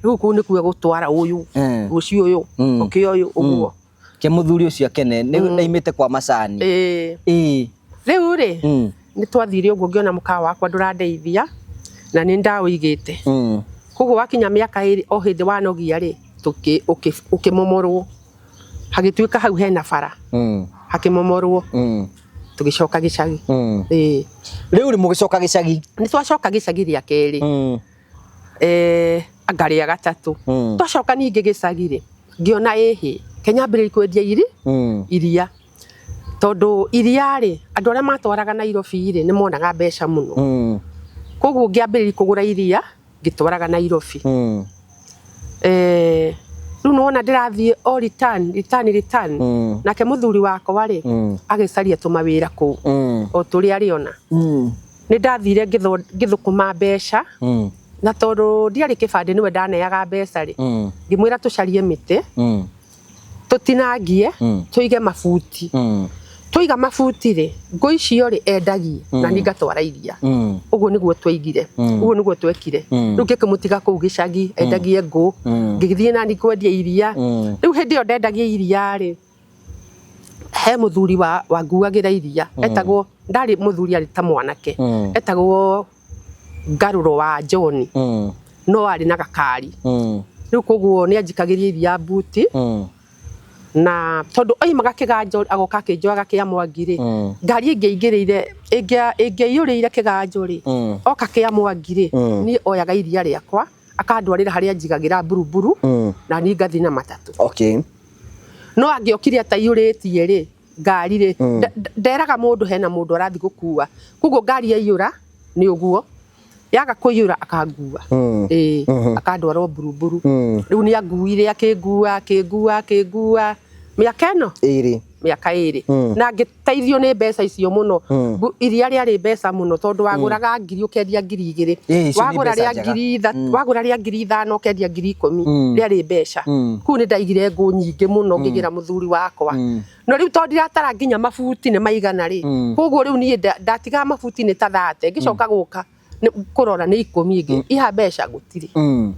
Rĩu kũu nĩkuo gũtwara ũyũ, rũciũ ũyũ, ũkĩ ũyũ, ũguo. Ke mũthuri ũcio akene nĩ ndaimĩte kwa macani. Ĩ. Rĩu rĩ, nĩ twathire ũguo ngĩona mũkawa wakwa ndũrandeithia na nĩ ndaũigĩte. Koguo wakinya mĩaka ĩrĩ o hĩndĩ wanogia rĩ, ũkĩmomorwo. Hagĩtuĩka hau hena bara. Hakĩmomorwo. Tũgĩcoka gĩcagi. Ĩĩ. Rĩu rĩ mũgĩcoka gĩcagi? Nĩ twacoka gĩcagi rĩa kerĩ. Anga rĩa gatatũ. Twacoka ningĩ gĩcagi rĩ, ngĩona ĩhĩ, kenyambĩrĩria kwendia iria. Tondũ iria rĩ, andũ arĩa matwaraga Nairobi rĩ, nĩ monaga mbeca mũno. Koguo ngĩambĩrĩria kũgũra iria, ngĩtwaraga Nairobi. Rĩu nĩwona ndĩrathiĩ o return, return, return. Nake mũthuri wakwa rĩ, agĩcaria tũmawĩra kũu, o tũrĩa arĩona. Nĩ ndathire ngĩthũkũma mbeca, na tondũ ndiarĩ kĩbandĩ nĩwe ndaneaga mbeca rĩ, ngĩmwĩra tũcarie mĩtĩ, tũtinangie, tũige mabuti. Twaiga mabuti rĩ, ngũ icio rĩ endagie, na niĩ ngatwara iria. Ũguo nĩguo twaigire, ũguo nĩguo twekire. Rĩu ngĩkĩmũtiga kũu gĩcagi, endagie ngũ, ngĩgĩthiĩ na niĩ kwendia iria. Rĩu hĩndĩ ĩyo ndendagia iria rĩ, he mũthuri wanguagĩra iria, etagwo, ndarĩ mũthuri arĩ ta mwanake, etagwo Ngarũro wa John, no arĩ na gakari. Rĩu koguo nĩ anjikagĩria iria mbuti, na tondũ oimaga kĩganjo agoka akĩnjoyaga kĩa Mwangi rĩ, ngari ĩngĩaingĩrĩire, ĩngĩaiyũrĩire kĩganjo rĩ, oka kĩa Mwangi rĩ, niĩ oyaga iria rĩakwa akandwarĩra harĩa njigagĩra mburuburu, na niĩ ngathiĩ na matatũ. No angĩokire ataiyũrĩtie rĩ, ngari rĩ, nderaga mũndũ hena mũndũ arathiĩ gũkua. Koguo ngari yaiyũra nĩ ũguo, yaga kũiyũra akangua. Ĩĩ, akandwara mburuburu. Rĩu nĩ anguire, akĩngua, akĩngua, akĩngua mĩaka ĩno? Ĩrĩ. Mĩaka ĩrĩ. Na ngĩteithio nĩ mbeca icio mũno. Iria rĩarĩ mbeca mũno tondũ wagũraga ngiri ũkendia 2,000. Ĩĩ, icio nĩ Wagũra mbeca rĩa njega. ngiri wagũra rĩa 5,000 ũkendia 10,000. Rĩarĩ mbeca. Kũu nĩ ndaigire ngũ nyingĩ mũno ngĩgĩra mũthuri wakwa. No rĩu tondũ ndiratara nginya mabuti nĩ maigana rĩ, koguo rĩu niĩ ndatigaga mabuti nĩ ta 30, ngĩcoka gũka kũrora nĩ 10 ĩngĩ. Iha mbeca gũtirĩ.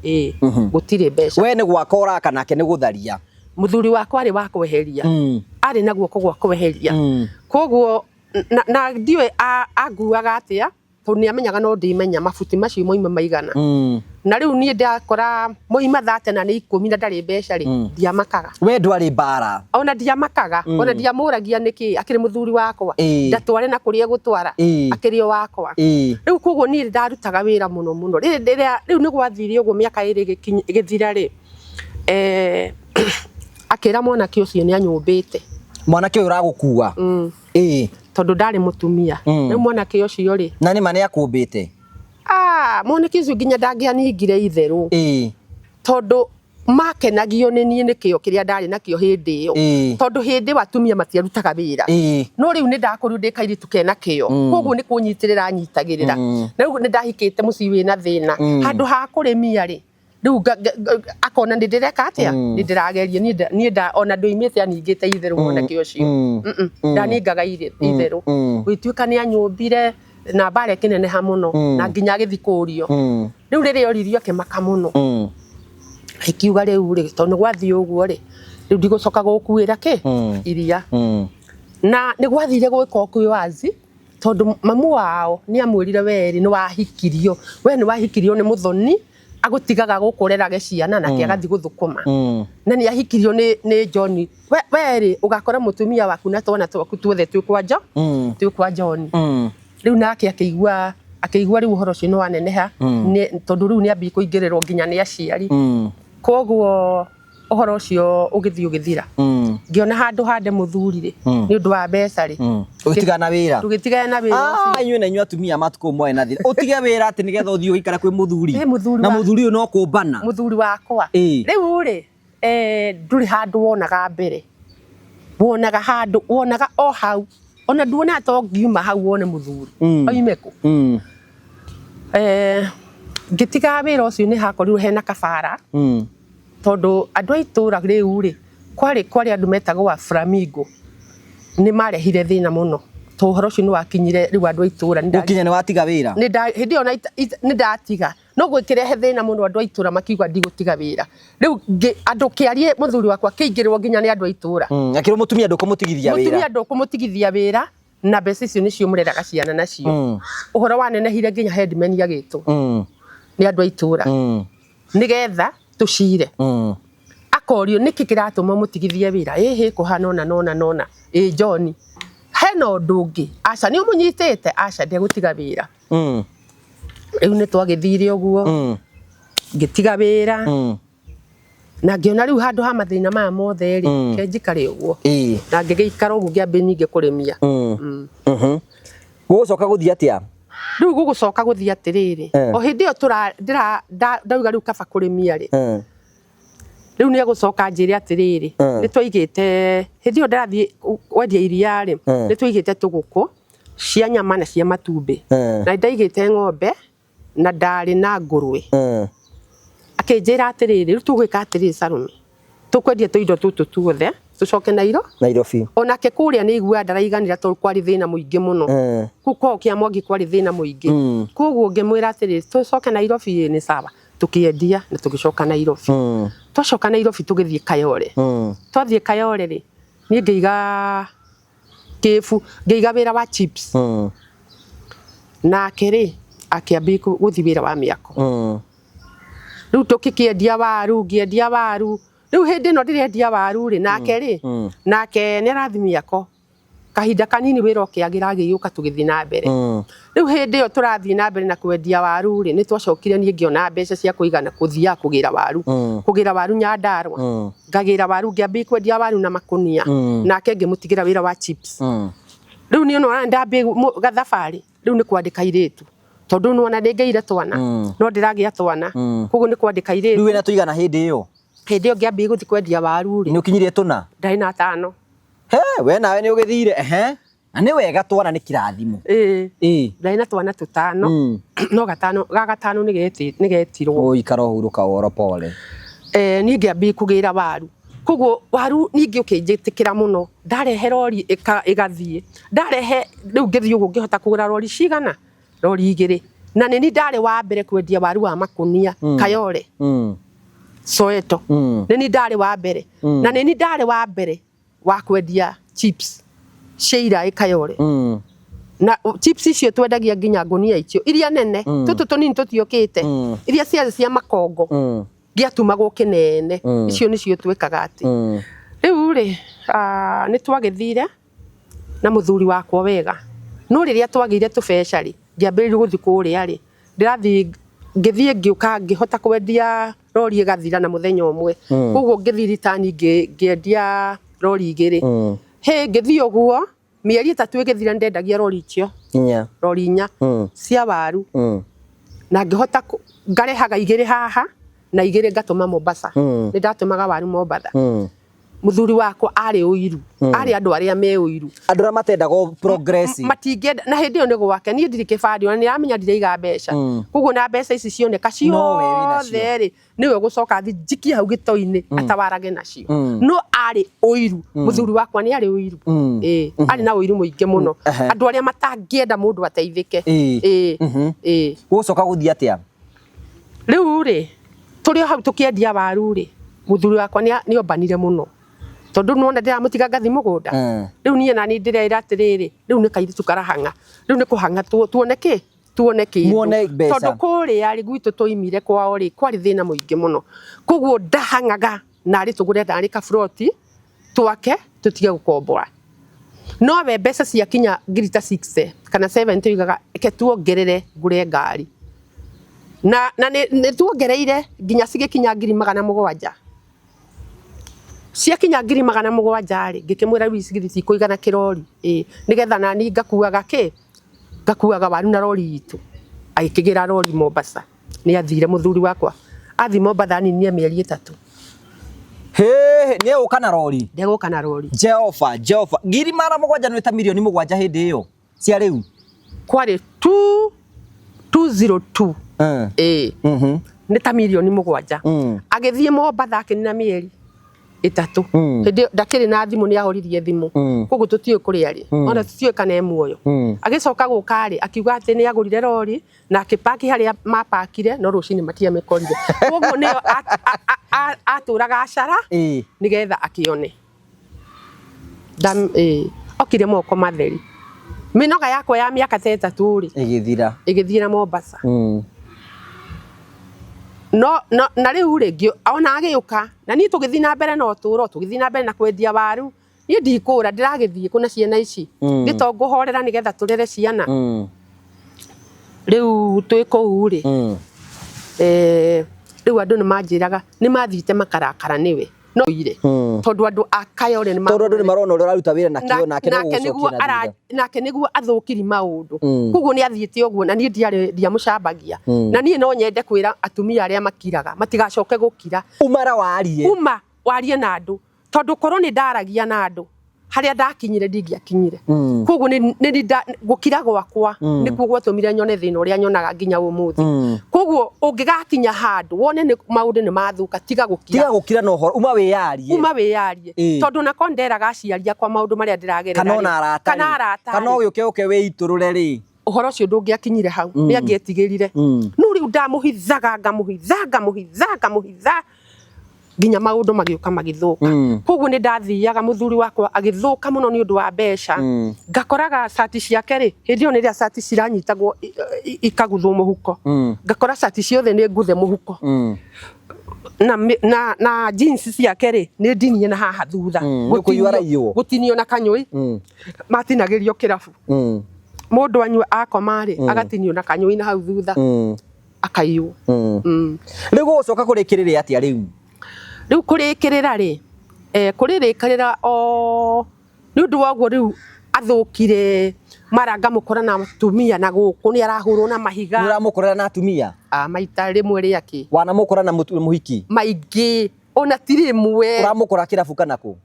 Ĩĩ, gũtirĩ mbeca. We nĩ gwaka ũraka nake nĩ gũtharia. Mũthuri wakwa arĩ wa kweheria. Arĩ na guoko gwa kweheria. Koguo na ndiũĩ anguaga atĩa, tondũ nĩ amenyaga no ndĩmenya mabuti macio moima maigana. Na rĩu niĩ ndakora moima 30 na nĩ 10 na ndarĩ mbeca rĩ, ndiamakaga. We ndwarĩ mbara. Ona ndiamakaga, ona ndiamũragia nĩkĩ, akĩrĩ mũthuri wakwa. Ndatware na kũrĩa egũtwara, akĩrĩ o wakwa. Rĩu koguo niĩ ndarutaga wĩra mũno mũno. Rĩrĩa rĩu nĩ gwathire ũguo mĩaka ĩrĩ ĩgĩthira rĩ, akĩra mwanake ũcio nĩ anyũmbĩte. Mwanake ũyũ ũragũkua? Tondũ ndarĩ mũtumia. Rĩu mwanake ũcio rĩ. Na nĩ ma nĩ akũmbĩte? Mwanake ũcio nginya ndangĩaningire itherũ. Tondũ makenagio nĩ niĩ nĩ kĩo kĩrĩa ndarĩ nakĩo hĩndĩ ĩyo. Tondũ hĩndĩ ĩyo atumia matiarutaga wĩra. No rĩu nĩ ndakũrirwo ndĩ kairĩtu kena kĩo. Koguo nĩ kũnyitĩrĩra nyitagĩrĩra. Na rĩu nĩ ndahikĩte mũciĩ wĩna thĩna. Handũ ha kũrĩmia rĩ, rĩu akona nĩ ndĩreka atĩa? Nĩ ndĩrageria, niĩ ona ndoimĩte aningĩte itherũ mwanake ũcio. Ndaningaga itherũ. Gũgĩtuĩka nĩ anyũmbire na mbara ĩkĩneneha mũno, na nginya agĩthiĩ kũũrio. Rĩu rĩrĩa oririo akĩmaka mũno. Akiuga rĩu rĩ, tondũ nĩ gwathiĩ ũguo rĩ, rĩu ndigũcoka gũkuĩra kĩ? Iria. Na nĩ gwathire gwĩka kwĩ wazi, tondũ mamu wao nĩ amwĩrire we rĩ, nĩ wahikirio. We nĩ wahikirio nĩ mũthoni, agũtigaga gũkũrerage ciana nake agathiĩ gũthũkũma. Na nĩ ahikirio nĩ John. We rĩ, ũgakora mũtumia waku na twana twaku tuothe twĩ kwa twĩ kwa John. Rĩu nake akĩigua rĩu ũhoro ũcio nĩ waneneha, tondũ rĩu nĩ ambia kũingĩrĩrwo nginya nĩ aciari. Koguo ũhoro ũcio ũgĩthiĩ ũgĩthira. Ngĩona handũ hande mũthuri rĩ, nĩ ũndũ wa mbeca rĩ. Ũgĩtigana na wĩra? Tũgĩtigana na wĩra ũcio. Inyuĩ na inyuĩ atumia matukũ mwarĩ na thĩna. Ũtige wĩra atĩ nĩgetha ũthiĩ ũgĩikare kwĩ mũthuri. Ĩ, mũthuri Na wa- mũthuri ũyũ no kũmbana. Mũthuri wakwa. Rĩu rĩ, ndũrĩ handũ wonaga mbere. Wonaga handũ, wonaga o hau. Ona nduonaga ta ũngiuma hau wone mũthuri. Oime kũ? Ngĩtiga wĩra ũcio nĩ hakorirwo hena kabara. Tondũ andũ a itũũra rĩu rĩ, kwarĩ andũ metagwo a Flamingo. Nĩ marehire thĩna mũno to ũhoro ũcio nĩ wakinyire rĩu andũ a itũra. Gũkinya nĩ watiga wĩra. Nĩ hĩndĩ ĩyo nĩ ndatiga, no gwĩkĩrehe thĩna mũno, andũ a itũra makiuga ndigũtiga wĩra. Rĩu andũ kĩarie mũthuri wakwa kĩingĩrĩrwo nginya nĩ andũ a itũra. Akĩrwo mũtumia ndũkũmũtigithia wĩra. Mũtumia ndũkũmũtigithia wĩra na mbeca icio nĩcio mũreraga ciana nacio. Ũhoro wanenehire nginya headman agĩtwo nĩ andũ a itũra nĩgetha tũcire. Akorio nĩkĩ kĩratũma mũtigithie wĩra, ĩhĩ kũhana ũna nona nona, ĩ John hena ũndũ ũngĩ, aca nĩ ũmũnyitĩte, aca ndegũtiga wĩra. Rĩu nĩ twagĩthire ũguo, ngĩtiga wĩra na ngĩona rĩu handũ ha mathĩna maya mothe rĩ, ke njikare ũguo. Na ngĩgĩikara ũguo, ngĩambia ningĩ kũrĩmia. Gũgũcoka gũthiĩ atĩa? Rĩu gũgũcoka gũthiĩ atĩrĩrĩ, o hĩndĩ ĩyo ndauga rĩu kaba kũrĩmia rĩ, rĩu nĩ egũcoka njĩre atĩrĩrĩ, nĩ twaigĩte hĩndĩ ĩyo ndĩrathiĩ kwendia iria rĩ, nĩ twaigĩte tũgũkũ cia nyama na cia matumbĩ, na ndaigĩte ng'ombe na ndarĩ na ngũrwe. Akĩnjĩra atĩrĩrĩ, rĩu tũgwĩka atĩrĩrĩ Salome, tũkwendia tũindo tũtũ tuothe tũcoke Nairobi. Onake kũrĩa nĩ aiguaga ndaraiganĩra tondũ kwarĩ thĩna mũingĩ mũno. Kũu kwao kĩa Mwangi kwarĩ thĩna mũingĩ. Koguo ngĩmwĩra atĩrĩrĩ, tũcoke Nairobi, ĩ nĩ sawa. Tũkĩendia na tũgĩcoka Nairobi. Twacoka Nairobi tũgĩthiĩ Kayole. Twathiĩ Kayole rĩ, niĩ ngĩiga kĩbu, ngĩiga wĩra wa chips. Nake rĩ, akĩambia gũthiĩ wĩra wa mĩako. Rĩu tũkĩkĩendia waru, ngĩendia waru. Rĩu hĩndĩ ĩno ndĩrendia waru rĩ, nake rĩ, nake nĩ arathiĩ mĩako. Kahinda kanini wĩra ũkĩagĩra agĩũka tũgĩthiĩ na mbere. Rĩu hĩndĩ ĩyo tũrathiĩ na mbere na kwendia waru rĩ, nĩ twacokire niĩ ngĩona mbeca cia kũigana kũthiaga kũgĩra waru. Kũgĩra waru Nyandarũa. Ngagĩra waru, ngĩambia kwendia waru na makũnia. Nake ngĩmũtigĩra wĩra wa chips. Rĩu niĩ nĩwona ndambia gathabarĩ, rĩu nĩ kwandĩka airĩtu. Tondũ nĩwona nĩngĩire twana, no ndĩragĩa twana. Koguo nĩ kwandĩka airĩtu. Rĩu wĩna tũigana hĩndĩ ĩyo? Hĩndĩ ĩyo ngĩambia gũthiĩ kwendia waru rĩ, Nĩ ũkinyirie tũna? Ndarĩ na 5. He, we nawe nĩ ũgĩthire, ehe. Na nĩ wega, twana nĩ kĩrathimo. Ĩĩ. Ndarĩ na twana 5. No gatano, ga gatano nĩ getirwo. Ũikara ũhurũka woro pole. Niĩ ngĩambia kũgĩra waru. Koguo waru ningĩ ũkĩnjĩtĩkĩra mũno. Ndarehe rori ĩgathiĩ. Ndarehe rĩu ngĩthiĩ ũguo ngĩhota kũgũra rori cigana? Rori 2. Na nĩ niĩ ndarĩ wa mbere kwendia waru wa makũnia Kayole. Soweto. Nĩ niĩ ndarĩ wa mbere. Na nĩ niĩ ndarĩ wa mbere wa kwendia chips cia iraĩ Kayole. Na chips icio twendagia nginya ngũnia icio iria nene, tũtũ tũnini tũtiũkĩte, iria ciarĩ cia makongo, gĩatumagwo kĩnene. Icio nĩcio twĩkaga atĩ. Rĩu rĩ, nĩ twagĩthire na mũthuri wakwa wega. No rĩrĩa twagĩire tũbeca rĩ, ngĩambĩrĩria gũthiĩ kũrĩa rĩ, ndĩrathiĩ ngĩthiĩ ngĩũka ngĩhota kwendia rori ĩgathira na mũthenya ũmwe. Koguo ngĩthiĩ ritani ngĩendia rori 2. Hĩ, ngĩthiĩ ũguo mĩeri 3 ĩgĩthira ndendagia rori icio. 4. Rori 4 cia waru. Na ngĩhota ngarehaga 2 haha na 2 ngatũma Mombasa. Nĩ ndatũmaga waru Mombasa. Mũthuri wakwa arĩ ũiru. Arĩ andũ arĩa me ũiru. Andũ arĩa matendaga progress. Matingĩenda, na hĩndĩ ĩyo nĩ gwake, niĩ ndirĩ kĩbandĩ, ona nĩramenya ndiraiga mbeca. Koguo na mbeca ici cioneka No we wĩna cio. ciothe rĩ, nĩwe ũgũcoka athi njikie hau gĩtoi-inĩ, atawarage nacio. No arĩ ũiru. Mũthuri wakwa nĩ arĩ ũiru. Ĩĩ, arĩ na ũiru mũingĩ mũno. Andũ arĩa matangĩenda mũndũ ateithĩke. Ĩĩ. Ĩĩ. Gũcoka gũthiĩ atĩa? Rĩu rĩ, tũrĩ o hau tũkĩendia waru rĩ, mũthuri wakwa nĩ ombanire mũno. Tondũ nĩwona ndĩramũtiga ngathi mũgũnda. Rĩu niĩ nani ndĩreĩra atĩrĩrĩ, rĩu nĩ kairĩtu karahang'a. Rĩu nĩ kũhang'a tuone kĩ? Tuone kĩndũ. Muone mbeca. Tondũ kũrĩa rĩ, gwitũ tũimire kwao rĩ, kwarĩ thĩna mũingĩ mũno. Koguo ndahang'aga narĩ tũgũre narĩ kaburoti twake tũtige gũkombora. No we mbeca ciakinya ngiri ta 60 kana 70 oigaga reke tuongerere ngũre ngari. Na nĩ tuongereire nginya cigĩkinya ngiri 700. Ciakinya ngiri 700 rĩ, ngĩkĩmwĩra rĩu ici githĩ tikũigana kĩrori. Ĩĩ, nĩgetha nani ngakuaga kĩ? Ngakuaga waru na rori itũ. Agĩkĩgĩra rori Mombasa. Nĩ athire mũthuri wakwa. Athi Mombasa aninire mĩeri 3. Hĩ, nĩ egũka na rori? Ndegũka na rori. Jehova, Jehova. Ngiri 700 nĩ ta mirioni 7 hĩndĩ ĩyo cia rĩu? Kwarĩ 202. Ĩĩ. Nĩ ta mirioni 7. Agĩthiĩ Mombasa akĩnina mĩeri Ĩtatũ. Hĩndĩ ĩyo ndakĩrĩ na thimũ, nĩ ahoririe thimũ, koguo tũtiũĩ kũrĩa arĩ, ona tũtiũĩ kana e muoyo. Agĩcoka gũka rĩ, akiuga atĩ nĩ agũrire rori na akĩpaki harĩa mapakire, no rũcinĩ matiamĩkorire. Koguo nĩyo atũraga acara nĩgetha akĩone. Okire moko matheri. Mĩnoga yakwa ya mĩaka ta 3 rĩ, ĩgĩthira, ĩgĩthira Mombasa. No, no na rĩu rĩ, ona agĩũka na niĩ tũgĩthiĩ na mbere na ũtũũro, tũgĩthiĩ na mbere na kwendia waru. Niĩ ndikũra, ndĩragĩthiĩ kũ na ciana ici, nĩ to ngũhorera nĩgetha tũrere ciana. Rĩu twĩ kũu rĩ, rĩu andũ nĩ manjĩraga nĩ mathiĩte makarakara nĩwe no ire, tondũ andũ a Kayole nĩ tondũ andũ nĩ marona ũrĩa ũraruta wĩra na kĩo, nake no gũgũcokia na thutha. Nake nĩguo athũkiri maũndũ. Koguo nĩ athiĩte ũguo, na niĩ ndiarĩ ndiamũcambagia. Na niĩ no nyende kwĩra atumia arĩa makiraga matigacoke gũkira. Umara warie. Uma warie na andũ, tondũ korwo nĩ ndaragia na andũ harĩa ndakinyire ndingĩakinyire. Koguo nĩ gũkira gwakwa nĩkuo gwatũmire nyone thĩna ũrĩa nyonaga nginya ũmũthĩ. Koguo ũngĩgakinya handũ wone nĩ maũndũ nĩ mathũka, tiga gũkira. Tiga gũkira na ũhoro, uma wĩyarie. Uma wĩyarie. Tondũ nako nderaga aciari akwa maũndũ marĩa ndĩragerera. Kana ona arata. Kana arata. Kana ũgĩũke ũke wĩitũrũre rĩ. Ũhoro ũcio ndũngĩakinyire hau, nĩ angĩetigĩrire. No rĩu ndamũhithaga, ngamũhitha, ngamũhitha, ngamũhitha, nginya maũndũ magĩũka magĩthũka. Koguo nĩ ndathiaga, mũthuri wakwa agĩthũka mũno nĩ ũndũ wa mbeca. Ngakoraga cati ciake rĩ, hĩndĩ ĩyo nĩrĩa cati ciranyitagwo ikaguthwo mũhuko. Ngakora cati ciothe nĩ nguthe mũhuko. Na jeans ciake rĩ, nĩ ndinie na haha thutha. Gũtinio na kanyũi. Matinagĩrio kĩrabu. Mũndũ anyua akoma rĩ, agatinio na kanyũi na hau thutha. Akaiywo. Rĩu gũgũcoka kũrĩkĩrĩria atĩa rĩu? Rĩu kũrĩkĩrĩra rĩ, kũrĩrĩkĩrĩra o nĩ ũndũ wa ũguo rĩu athũkire, mara ngamũkora na atumia na gũkũ nĩ arahũrwo na mahiga. Nĩ ũramũkora na atumia? Maita rĩmwe rĩake. Wanamũkora na mũhiki? Maingĩ, ona ti rĩmwe. Ũramũkora kĩrabu kana kũ?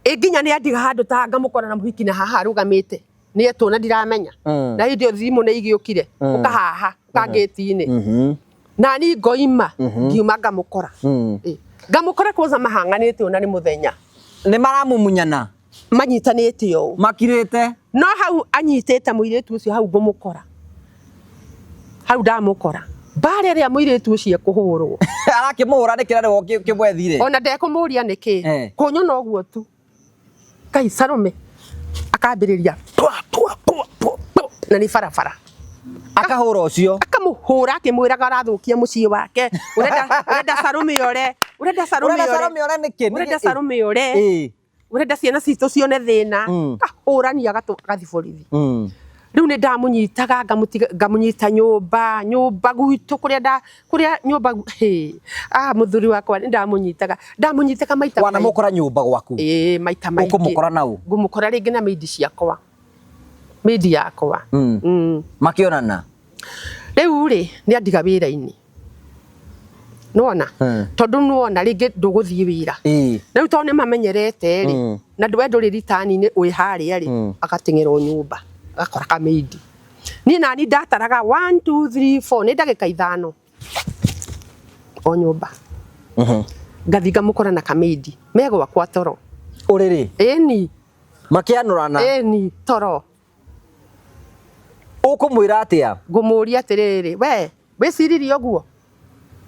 Ĩ nginya nĩ andiga handũ ta ngamũkora na mũhiki na haha arũgamĩte. Nĩ etwo na ndiramenya. Na hĩndĩ ĩyo thimũ nĩ igĩũkire, ũkahaha, ũka ngĩti-inĩ. Na ni ngoima, ngiuma ngamũkora. Ngamũkora kwanza mahang'anĩte ona nĩ mũthenya. Nĩ maramumunyana? Manyitanĩte ũũ. Makirĩte? No hau anyitĩte mũirĩtu ũcio, hau ngũmũkora. Hau ndamũkora. Mbara ĩrĩa mũirĩtu ũcio ekũhũrwo. Arakĩmũhũra nĩkĩ na nĩwe ũkĩmwethire? Ona ndekũmũria nĩkĩ. Kũnyona ũguo tu. Ngai Salome akambĩrĩria pwa pwa pwa pwa na nĩ barabara. Akahũra ũcio. Akamũhũra akĩmwĩraga arathũkia mũciĩ wake. Ũrenda Salome ore. Ũrenda Salome ore. Ũrenda Salome ore nĩkĩ? Ũrenda Salome ore. Ũrenda ciana citũ cione thĩna. Akahũrania agathiĩ borithi. Rĩu nĩ ndamũnyitaga, ngamũnyita nyũmba, nyũmba gwitũ kũrĩa kũrĩa nyũmba, mũthuri wakwa nĩ ndamũnyitaga. Ndamũnyitaga maita maingĩ. Wanamũkora nyũmba gwaku? Ĩĩ, maita maingĩ. Ũkũmũkora na ũ? Ngũmũkora rĩngĩ na mĩindi ciakwa. Mĩindi yakwa. Makĩonana? Rĩu rĩ, nĩ andiga wĩra-inĩ. Nĩwona? Tondũ nĩwona rĩngĩ ndũgũthiĩ wĩra. Rĩu tondũ nĩ mamenyerete rĩ, na we ndũrĩ ritani-inĩ wĩ harĩa rĩ, agateng'era nyũmba, agakora kamĩindi. Niĩ nani ndataraga 1 2 3 4 nĩ ndagĩka 5 o nyũmba. Ngathiĩ ngamũkora na kamĩindi. Me gwakwa toro. Ũrĩrĩ? Ĩni. Makĩanũrana? Ĩni, toro. Ũkũmwĩra atĩa? Ngũmũria atĩrĩrĩ, we wĩciririe ũguo?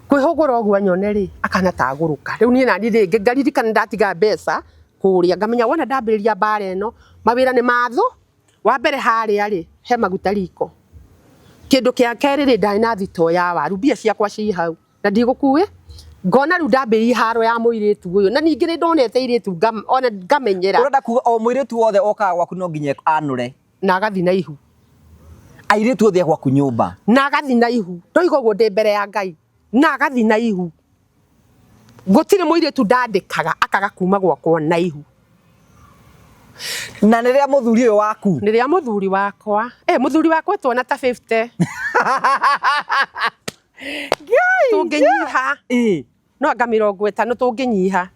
Kwĩhũgũra ũguo anyone rĩ, akana tagũrũka. Rĩu niĩ nani rĩngĩ ngaririkana ndatiga mbeca kũrĩa, ngamenya wona ndambĩrĩria mbara ĩno, mawĩra nĩ mathũ. Wa mbere harĩa rĩ, he maguta riko. Kĩndũ kĩa kerĩ rĩ, ndarĩ na thitoo ya waru, mbia ciakwa ci hau na ndigũkuĩ. Ngona rĩu ndambĩrĩria haro ya mũirĩtu ũyũ, na ningĩ nĩ ndonete airĩtu ona ngamenyera. Ũrenda kuga o mũirĩtu wothe okaga gwaku no nginya anũre? Na agathi na ihu. Airĩtu othe a gwaku nyũmba? Na agathi na ihu. Ndoiga ũguo ndĩ mbere ya Ngai. Na agathi na ihu. Gũtirĩ mũirĩtu ndandĩkaga akaga kuma gwakwa na ihu. Na nĩ rĩa mũthuri ũyũ waku? Nĩ rĩa mũthuri wakwa. Mũthuri wakwa twana ta 50. Tũngĩnyiha. No anga 50 tũngĩnyiha.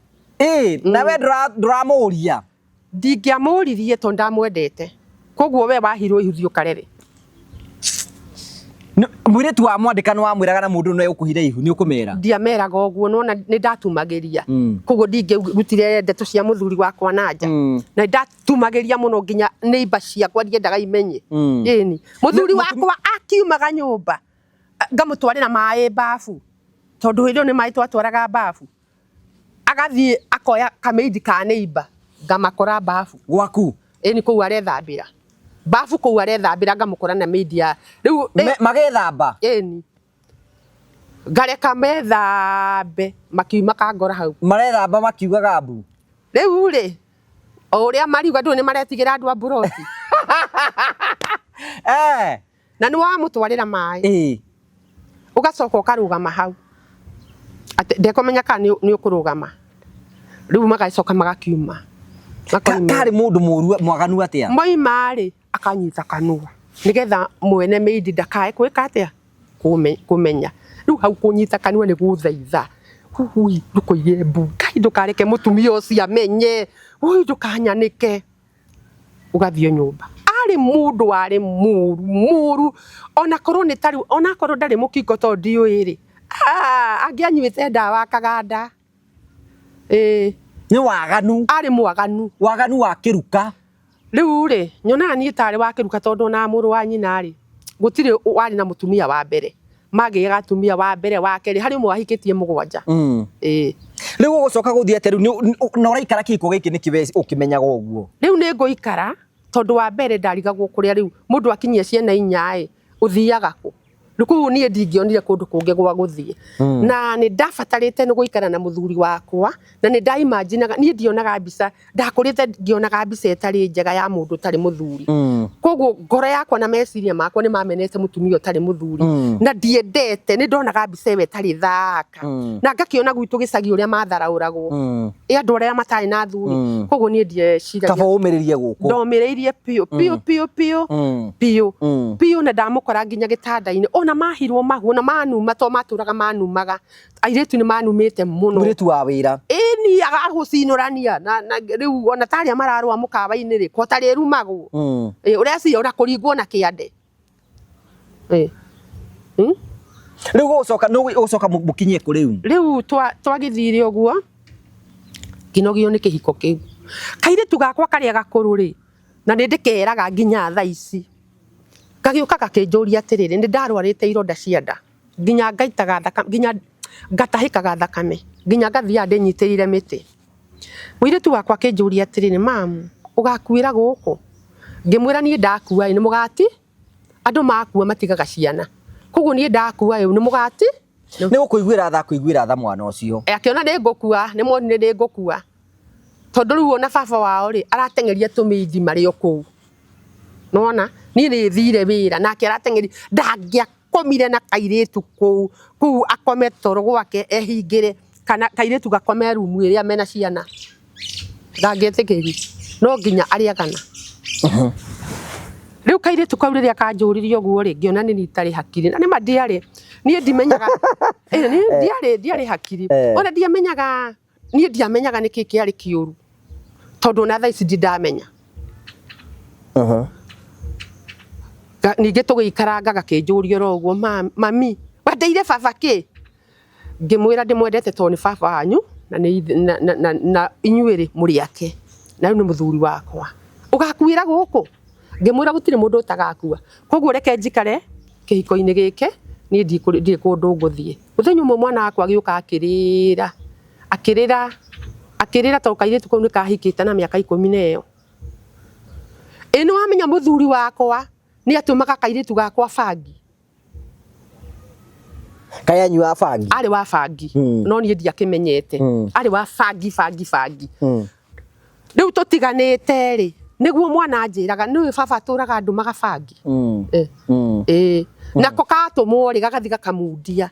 Na we ndũramũria? Ndingĩamũririe tondũ ndamwendete. Koguo we wahirwo ihu thiĩ ũkarere. Mũirĩtu wa mwandĩka nĩ wamwĩraga na mũndũ no egũkũhitha ihu nĩ ũkũmera? Ndiameraga ũguo, nona nĩ ndatumagĩria. Koguo ndingĩrutire ndeto cia mũthuri wakwa na nja. Na ndatumagĩria mũno nginya neighbor ciakwa ndiendaga imenye. Ĩni mũthuri wakwa akiumaga nyũmba ngamũtwarĩra maĩ babu, tondũ hĩndĩ ĩyo nĩ maĩ twatwaraga babu, agathiĩ akoya kameidi ka neighbor ngamakora babu. Gwaku? Ĩni, kũu arethambĩra babu, kũu arethambĩra ngamũkora na maid ya rĩu. Magethamba? Ĩni, ngareka methambe makiuma kangora hau. Marethamba makiugaga mbu? Rĩu rĩ, o ũrĩa mariuga, ndũĩ nĩ maretigĩra andũ a mburoti. Na nĩ wamũtwarĩra maĩ, ũgacoka ũkarũgama hau atĩ ndekũmenya kana nĩ ũkũrũgama. Rĩu magacoka magakiuma. Karĩ mũndũ mũru mwaganu atĩa? Moima rĩ, akanyita kanua nĩgetha mwene maid ndakae gwĩka atĩa, kũmenya. Rĩu hau kũnyita kanua nĩ gũthaitha, ui ndũkoige mbu, Ngai ndũkareke mũtumia ũcio amenye, ui ndũkanyanĩke. Ũgathiĩ nyũmba. Arĩ mũndũ warĩ mũru mũru, ona korwo nĩ tarĩ, ona korwo ndarĩ mũkingo, tondũ ndiũĩ rĩ, angĩanyuĩte ndawa akaganda. Ĩĩ. Nĩ waganu. Arĩ mwaganu. Waganu wa kĩruka. Rĩu rĩ, nyonaga niĩ tarĩ wa kĩruka, tondũ ona mũrũ wa nyina rĩ, gũtirĩ warĩ na mũtumia wa mbere. Magĩaga atumia wa mbere, wa kerĩ, harĩ ũmwe wahikĩtie 7. Ĩĩ. Rĩu ũgũcoka gũthiĩ atĩa rĩu na ũraikara kĩhiko gĩkĩ nĩkĩ we ũkĩmenyaga ũguo? Rĩu nĩ ngũikara, tondũ wa mbere ndarigagwo kũrĩa rĩu mũndũ akinyia ciana 4 ĩ, ũthiaga kũ? Rĩu kũu niĩ ndingĩonire kũndũ kũngĩ gwa gũthiĩ. Na nĩ ndabatarĩte nĩ gũikara na mũthuri wakwa, na nĩ ndaimaginaga, niĩ ndionaga mbica, ndakũrĩte ngĩonaga mbica ĩtarĩ njega ya mũndũ ũtarĩ mũthuri. Koguo ngoro yakwa na meciria makwa nĩ mamenete mũtumia ũtarĩ mũthuri. Na ndiendete, nĩ ndonaga mbica ĩyo ĩtarĩ thaka. Na ngakĩona gwitũ gĩcagi ũrĩa matharaũragwo. Ĩ andũ arĩa matarĩ na athuri. Koguo niĩ ndieciragia. Kaba ũmĩrĩrie gũkũ. Ndomĩrĩirie biũ, biũ, biũ, biũ. Biũ. Biũ, na ndamũkora nginya gĩtanda-inĩ. Ona mahirwo mahu, ona manuma, to matũraga manumaga. Airĩtu nĩ manumĩte mũno. Mũirĩtu wa wĩra. Ĩni, agagũcinũrania. Na rĩu ona tarĩa mararũa mũkawa-inĩ rĩ, ko tarĩ rumagwo. Ũreciria ona kũringwo na kĩande. Rĩu ũgũcoka, nĩ ũgũcoka mũkinyie kũ rĩu? Rĩu twagĩthire ũguo, ngĩnogio nĩ kĩhiko kĩu. Kairĩtu gakwa karĩa gakũrũ rĩ, na nĩ ndĩkeraga nginya thaa ici. Gagĩũka gakĩnjũria atĩrĩrĩ, nĩ ndarwarĩte ironda cia nda, nginya ngaitaga thakame, nginya ngatahĩkaga thakame, nginya ngathiaga ndĩnyitĩrĩire mĩtĩ. Mũirĩtu wakwa akĩnjũria atĩrĩrĩ, mamu, ũgakuĩra gũkũ? Ngĩmwĩra niĩ ndakua ĩ, nĩ mũgati? Andũ makua matigaga ciana. Koguo niĩ ndakua ĩ, nĩ mũgati? Nĩ gũkũiguĩra tha, kũiguĩra tha mwana ũcio. Akĩona nĩ ngũkua, nĩ monire nĩ ngũkua. Tondũ rĩu ona baba wao rĩ, arateng'eria tũmĩindi marĩ o kũu. Nĩwona? Niĩ nĩ thire wĩra, nake arateng'eria, ndangĩakomire na kairĩtu kũu, kũu akome toro gwake ehingĩre, kana kairĩtu gakome rumu ĩrĩa mena ciana. Ndangĩetĩkĩri, no nginya arĩagana. Rĩu kairĩtu kau rĩrĩa kanjũririe ũguo rĩ, ngĩona nĩ niĩ itarĩ hakiri. Na nĩma ndiarĩ, niĩ ndimenyaga, niĩ ndiarĩ hakiri. Ona ndiamenyaga, niĩ ndiamenyaga nĩkĩ kĩarĩ kĩũru. Tondũ ona thaa ici ndindamenya. Ningĩ tũgĩikaranga gakĩnjũria oro ũguo, mami, wendeire baba kĩ? Ngĩmwĩra ndĩmwendete tondũ nĩ baba wanyu, na na inyuĩ rĩ, mũrĩ ake. Na rĩu nĩ mũthuri wakwa. Ũgakuĩra gũkũ? Ngĩmwĩra gũtirĩ mũndũ ũtagakua. Koguo reke njikare kĩhiko-inĩ gĩkĩ, niĩ ndirĩ kũndũ ngũthiĩ. Mũthenya ũmwe mwana wakwa agĩũka akĩrĩra, akĩrĩra, akĩrĩra tondũ kairĩtu kau nĩ kahikĩte na mĩaka 10 na ĩyo. Ĩ nĩ wamenya mũthuri wakwa nĩ atũmaga kairĩtu gakwa bangi. Kaĩ anyuaga bangi? Arĩ wa bangi, no niĩ ndiakĩmenyete. Arĩ wa bangi, bangi, bangi. Rĩu tũtiganĩte rĩ, nĩguo mwana anjĩraga, nĩũĩ baba atũraga andũmaga bangi. Ĩĩ. Nako katũmwo rĩ, gagathiĩ gakamundia.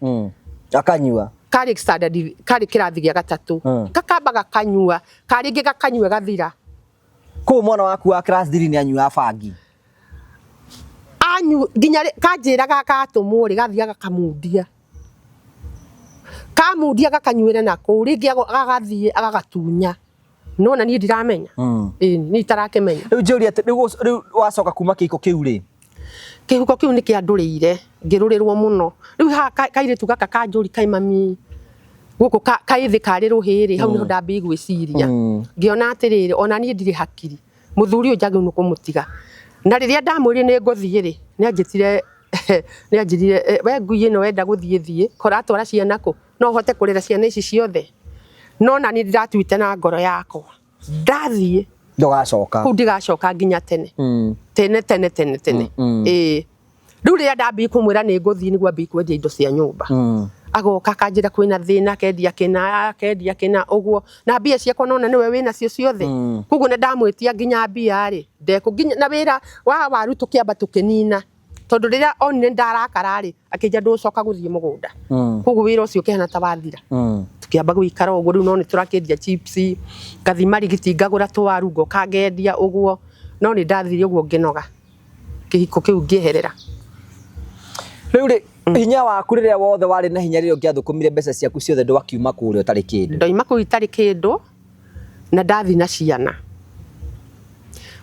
Gakanyua. Karĩ standard, karĩ kĩrathi gĩa gatatũ. Gakamba gakanyua, karĩngĩ gakanyua gathira. Kũu mwana waku wa class 3 nĩ anyuaga bangi? Anyu, nginya kanjĩraga gatũmwo rĩ, gathiaga gakamundia. Kamundia gakanyuĩra na kũu, rĩngĩ agathiĩ agagatunya. Nĩwona niĩ ndiramenya. Ĩĩ, niĩ itarakĩmenya. Rĩu njũrie atĩ, rĩu wacoka kuma kĩhiko kĩu rĩ? Kĩhuko kĩu nĩ kĩandũrĩire, ngĩrũrĩrwo mũno. Rĩu haha kairĩtu gaka kanjũri kaĩ mami gũkũ kaĩthĩ karĩ rũhĩ rĩ, hau nĩho ndambĩrĩirie gwĩciria. Ngĩona atĩrĩrĩ, ona niĩ ndirĩ hakiri, mũthuri ũyũ njagĩrĩirwo nĩ kũmũtiga. Na rĩrĩa ndamwĩrire nĩ ngũthiĩ rĩ, nĩ anjĩtire nĩ anjĩrire, we ngui ĩno wenda gũthiĩ thiĩ, ũratwara ciana kũ? No ũhote kũrera ciana ici ciothe? No na niĩ ndĩratuĩte na ngoro yakwa, ndathiĩ Ndũgacoka. Kũu ndigacoka nginya tene. Tene tene tene tene. Ĩĩ. Rĩu rĩrĩa ndambĩrĩirie kũmwĩra nĩ ngũthiĩ nĩguo ambĩrĩrie kwendia indo cia nyũmba. Agoka akanjĩra kwĩna thĩna, akendia kĩna, akendia kĩna ũguo. Na mbia ciakwa nona nĩwe wĩnacio ciothe. Koguo nĩ ndamwĩtia nginya mbia rĩ, ndekũ nginya na wĩra wa waru tũkĩamba tũkĩnina. Tondũ rĩrĩa onire ndarakara rĩ, akĩnjĩra ndũgũcoka gũthiĩ mũgũnda. Koguo wĩra ũcio ũkĩhana ta wathira. Tũkĩamba gũikara ũguo rĩu no nĩ tũrakĩendia chips, ngathi Marigiti ngagũra tũwaru ngoka ngendia ũguo. No nĩ ndathire ũguo ngĩnoga. Kĩhiko kĩu ngĩeherera. Rĩu rĩ, hinya waku rĩrĩa wothe warĩ na hinya rĩrĩa ũngĩathũkũmire mbeca ciaku ciothe ndwakiuma kũrĩa ũtarĩ kĩndũ. Ndoima kũu itarĩ kĩndũ na ndathi na ciana.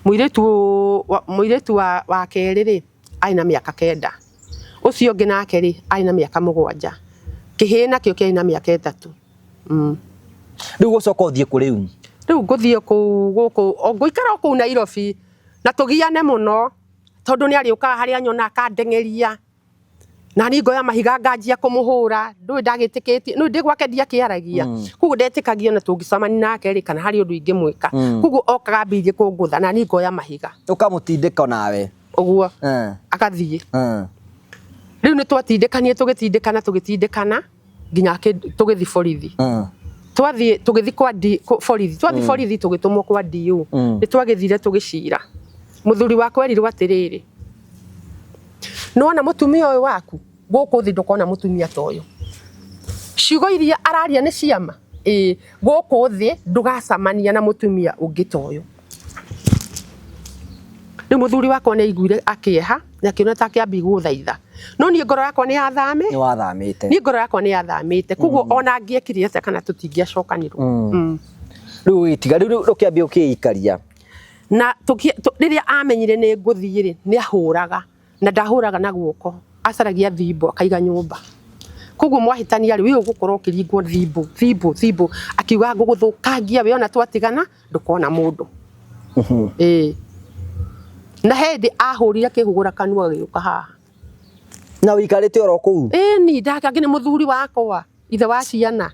Mũirĩtu wa kerĩ rĩ, arĩ na mĩaka 9. Ũcio ũngĩ nake rĩ, arĩ na mĩaka 7. Kĩhĩĩ nakĩo kĩarĩ na mĩaka 3. Rĩu gũcoka ũthiĩ kũ rĩu? Rĩu ngũthiĩ kũu gũkũ, ngũikara o kũu Nairobi na tũgiane mũno tondũ nĩ arĩũkaga harĩa nyona akandeng'eria. Na niĩ ngoya mahiga nganjia kũmũhũra, ndũĩ ndagĩtĩkĩtie, nĩ ndĩ gwake ndiakĩaragia. Koguo ndetĩkagia ona tũngĩcemania nake rĩ, kana harĩ ũndũ ingĩmwĩka. Koguo okaga ambĩrĩrie kũngũtha na niĩ ngoya mahiga. Ũkamũtindĩka nawe. Ũguo. Agathiĩ. Rĩu nĩ twatindĩkanire tũgĩtindĩkana tũgĩtindĩkana nginya tũgĩthiĩ borithi. Twathiĩ tũgĩthiĩ kwa borithi, twathiĩ borithi tũgĩtũmwo kwa DU. Nĩ twagĩthire tũgĩcira. Mũthuri wakwa erirwo atĩrĩrĩ, nĩwona mũtumia ũyũ waku gũkũ thĩ ndũkona mũtumia ta ũyũ. Ciugo iria araria nĩ ciama? Ĩĩ, gũkũ thĩ ndũgacemania na mũtumia ũngĩ ta ũyũ. Rĩu mũthuri wakwa nĩ aiguire akĩeha na akĩona ta akĩambia gũthaitha. No niĩ ngoro yakwa nĩ yathame. Nĩ wathamĩte. Niĩ ngoro yakwa nĩ yathamĩte. Koguo ona angĩekire atĩa kana tũtingĩacokanirwo. Rĩu ũgĩtiga, rĩu ũkĩambia ũkĩikaria. Na rĩrĩa amenyire nĩ ngũthiĩ rĩ, nĩ ahũraga. Na ndahũraga na guoko. Acaragia thimbo akaiga nyũmba. Koguo mwahĩtania rĩ, we ũgũkorwo ũkĩringwo thimbo, thimbo, thimbo. Akiuga ngũgũthũkangia we ona twatigana ndũkona mũndũ. Ĩĩ. Na he hĩndĩ ahũrire akĩhũgũra kanua agĩũka haha. Na ũikarĩte oro kũu? Ĩĩ ni ndakangĩ nĩ mũthuri wakwa, ithe wa ciana.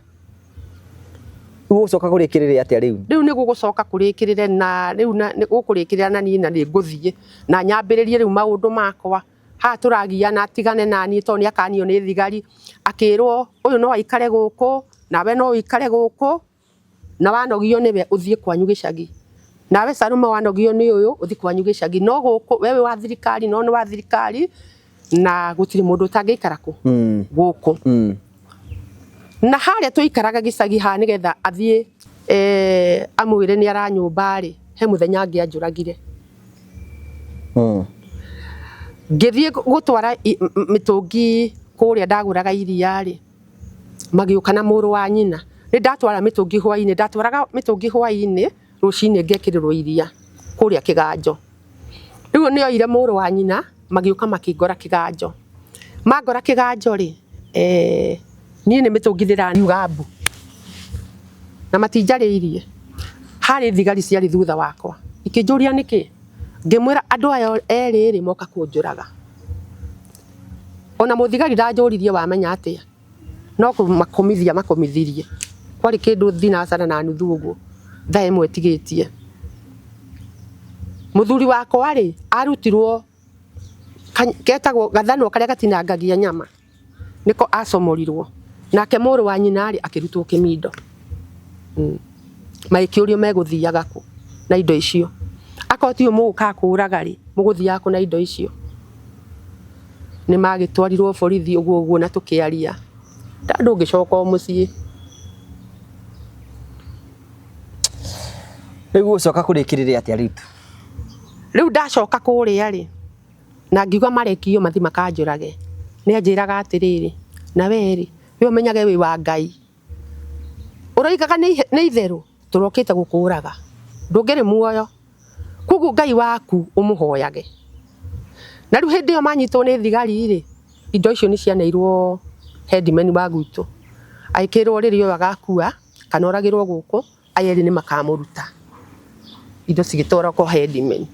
Rĩu ũgũcoka kũrĩkĩrĩria atĩa rĩu? Rĩu nĩ gũgũcoka kũrĩkĩrĩre na rĩu nĩ gũkũrĩkĩrĩra na niĩ na nĩ ngũthiĩ na nyambĩrĩrie rĩu maũndũ makwa. Haha tũragiana atigane na niĩ tondũ nĩ akanio nĩ thigari. Akĩrwo ũyũ no aikare gũkũ nawe no ũikare gũkũ na wanogio nĩwe ũthiĩ kwanyu gĩcagi. Nawe Salome wanogio nĩ ũyũ ũthiĩ kwanyu gĩcagi. No gũkũ we wĩ wa thirikari no nĩ wa thirikari na gũtirĩ mũndũ ũtangĩikara kũ gũkũ. Na harĩa tũikaraga gĩcagi haha nĩgetha athiĩ amwĩre nĩ aranyũmba rĩ, he mũthenya angĩanjũragire. Ngĩthiĩ gũtwara mĩtũngi kũrĩa ndagũraga iria rĩ, magĩũka na mũrũ wa nyina. Nĩ ndatwara mĩtũngi hwainĩ, ndatwaraga mĩtũngi hwainĩ, rũcinĩ ngekĩrĩrwo iria kũrĩa kĩganjo. Rĩu nĩ oire mũrũ wa nyina, magĩũka makĩngora kĩganjo. Mangora kĩganjo rĩ, niĩ nĩ mĩtũngi ndĩraniuga mbu. Na matinjarĩirie. Harĩ thigari ciarĩ thutha wakwa. Ikĩnjũria nĩkĩ? Ngĩmwĩra andũ aya erĩ rĩ moka kũnjũraga. Ona mũthigari ndanjũririe wamenya atĩa. No kũmakũmithia makũmithirie. Kwarĩ kĩndũ thinacara na nuthu ũguo. Thaa ĩmwe ĩtigĩtie. Mũthuri wakwa rĩ, arutirwo ketagwo gathanwa karĩa gatinangagia nyama. Nĩko acomorirwo. Nake mũrũ wa nyina rĩ, akĩrutwo kĩmindo. Magĩkĩũrio megũthiaga kũ na indo icio. Akorwo ti ũyũ mũgũkaga kũũraga rĩ, mũgũthiaga kũ na indo icio. Nĩ magĩtwarirwo borithi ũguo ũguo na tũkĩaria. Ndũngĩcoka o mũciĩ. Rĩu ũgũcoka kũrĩkĩrĩria atĩa rĩu? Rĩu ndacoka kũrĩa rĩ, na ngiuga marekio mathiĩ makanjũrage. Nĩ anjĩraga atĩrĩrĩ, na we rĩ, we ũmenyage wĩ wa Ngai. Ũroigaga nĩ itherũ, tũrokĩte gũkũraga. Ndũngĩrĩ muoyo. Koguo Ngai waku ũmũhoyage. Na rĩu hĩndĩ ĩyo manyitwo nĩ thigari rĩ, indo icio nĩ cianeirwo headman wa gwitũ, agĩkĩrwo rĩrĩa ũyũ agakua kana oragĩrwo gũkũ, aya erĩ nĩ makamũruta. Indo cigĩtwarwo kwa headman.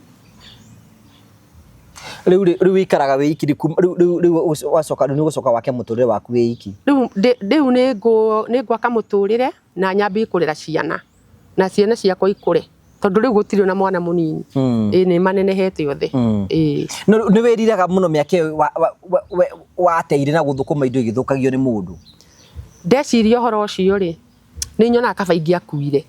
Rĩu rĩu wĩikaraga wĩ iki rĩu rĩu rĩu wacoka rĩu nĩ ũgũcoka wake mũtũrĩre waku wĩ iki. Rĩu rĩu nĩ ngwaka mũtũrĩre na nyambie kũrera ciana na ciana ciakwa ikũre, tondũ rĩu gũtirĩ na mwana mũnini. Ĩĩ nĩ manenehete othe. Ĩĩ. Nĩ wĩriraga mũno mĩaka ĩyo wateire na gũthũkũma indo igĩthũkagio nĩ mũndũ? Ndeciria ũhoro ũcio rĩ, nĩ nyonaga kaba ingĩakuire.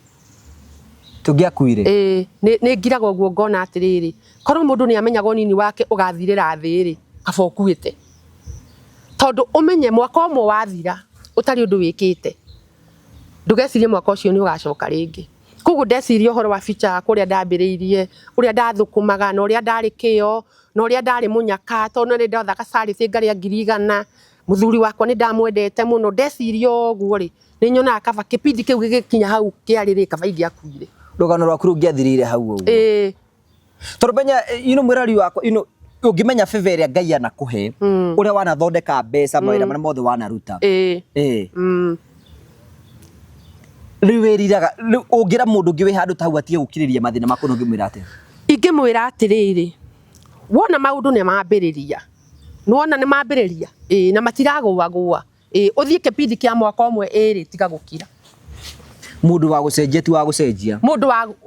Tũngĩakuire? Ĩĩ, nĩ ngiraga ũguo ngona atĩrĩrĩ, korwo mũndũ nĩ amenyaga ũnini wake ũgathirĩra thĩ rĩ, kaba ũkuĩte. Tondũ ũmenye mwaka ũmwe wathira ũtarĩ ũndũ wĩkĩte, ndũgecirie mwaka ũcio nĩ ũgacoka rĩngĩ. Koguo ndeciria ũhoro wa future yakwa ũrĩa ndambĩrĩirie, ũrĩa ndathũkũmaga na ũrĩa ndarĩ kĩo, na ũrĩa ndarĩ mũnyaka, tondũ nĩ ndothaka carĩtĩ ngarĩa 100,000, mũthuri wakwa nĩ ndamwendete mũno, ndeciria ũguo rĩ, nĩ nyonaga kaba kĩbindi kĩu gĩgĩkinya hau kĩarĩ rĩ, kaba ingĩakuire. Rũgano rwaku rũngĩathirĩire hau ũguo. Ĩĩ. Tondũ menya, you know, mwĩrori wakwa, you know, ũngĩmenya favor ĩrĩa Ngai anakũhe, ũrĩa wanathondeka mbeca, mawĩra marĩa mothe wanaruta. Ĩĩ. Ĩĩ. Rĩu wĩriraga, rĩu ũngĩra mũndũ ũngĩ wĩ handũ ta hau atige gũkirĩrĩria mathĩna maku, ũngĩmwĩra atĩa? Ingĩmwĩra atĩrĩrĩ, wona maũndũ nĩ mambĩrĩria, nĩwona nĩ mambĩrĩria, ĩĩ, na matiragũagũa, ĩĩ, ũthiĩ kĩbindi kĩa mwaka ũmwe ĩrĩ, tiga gũkira. Mũndũ wa gũcenjia ti wa gũcenjia.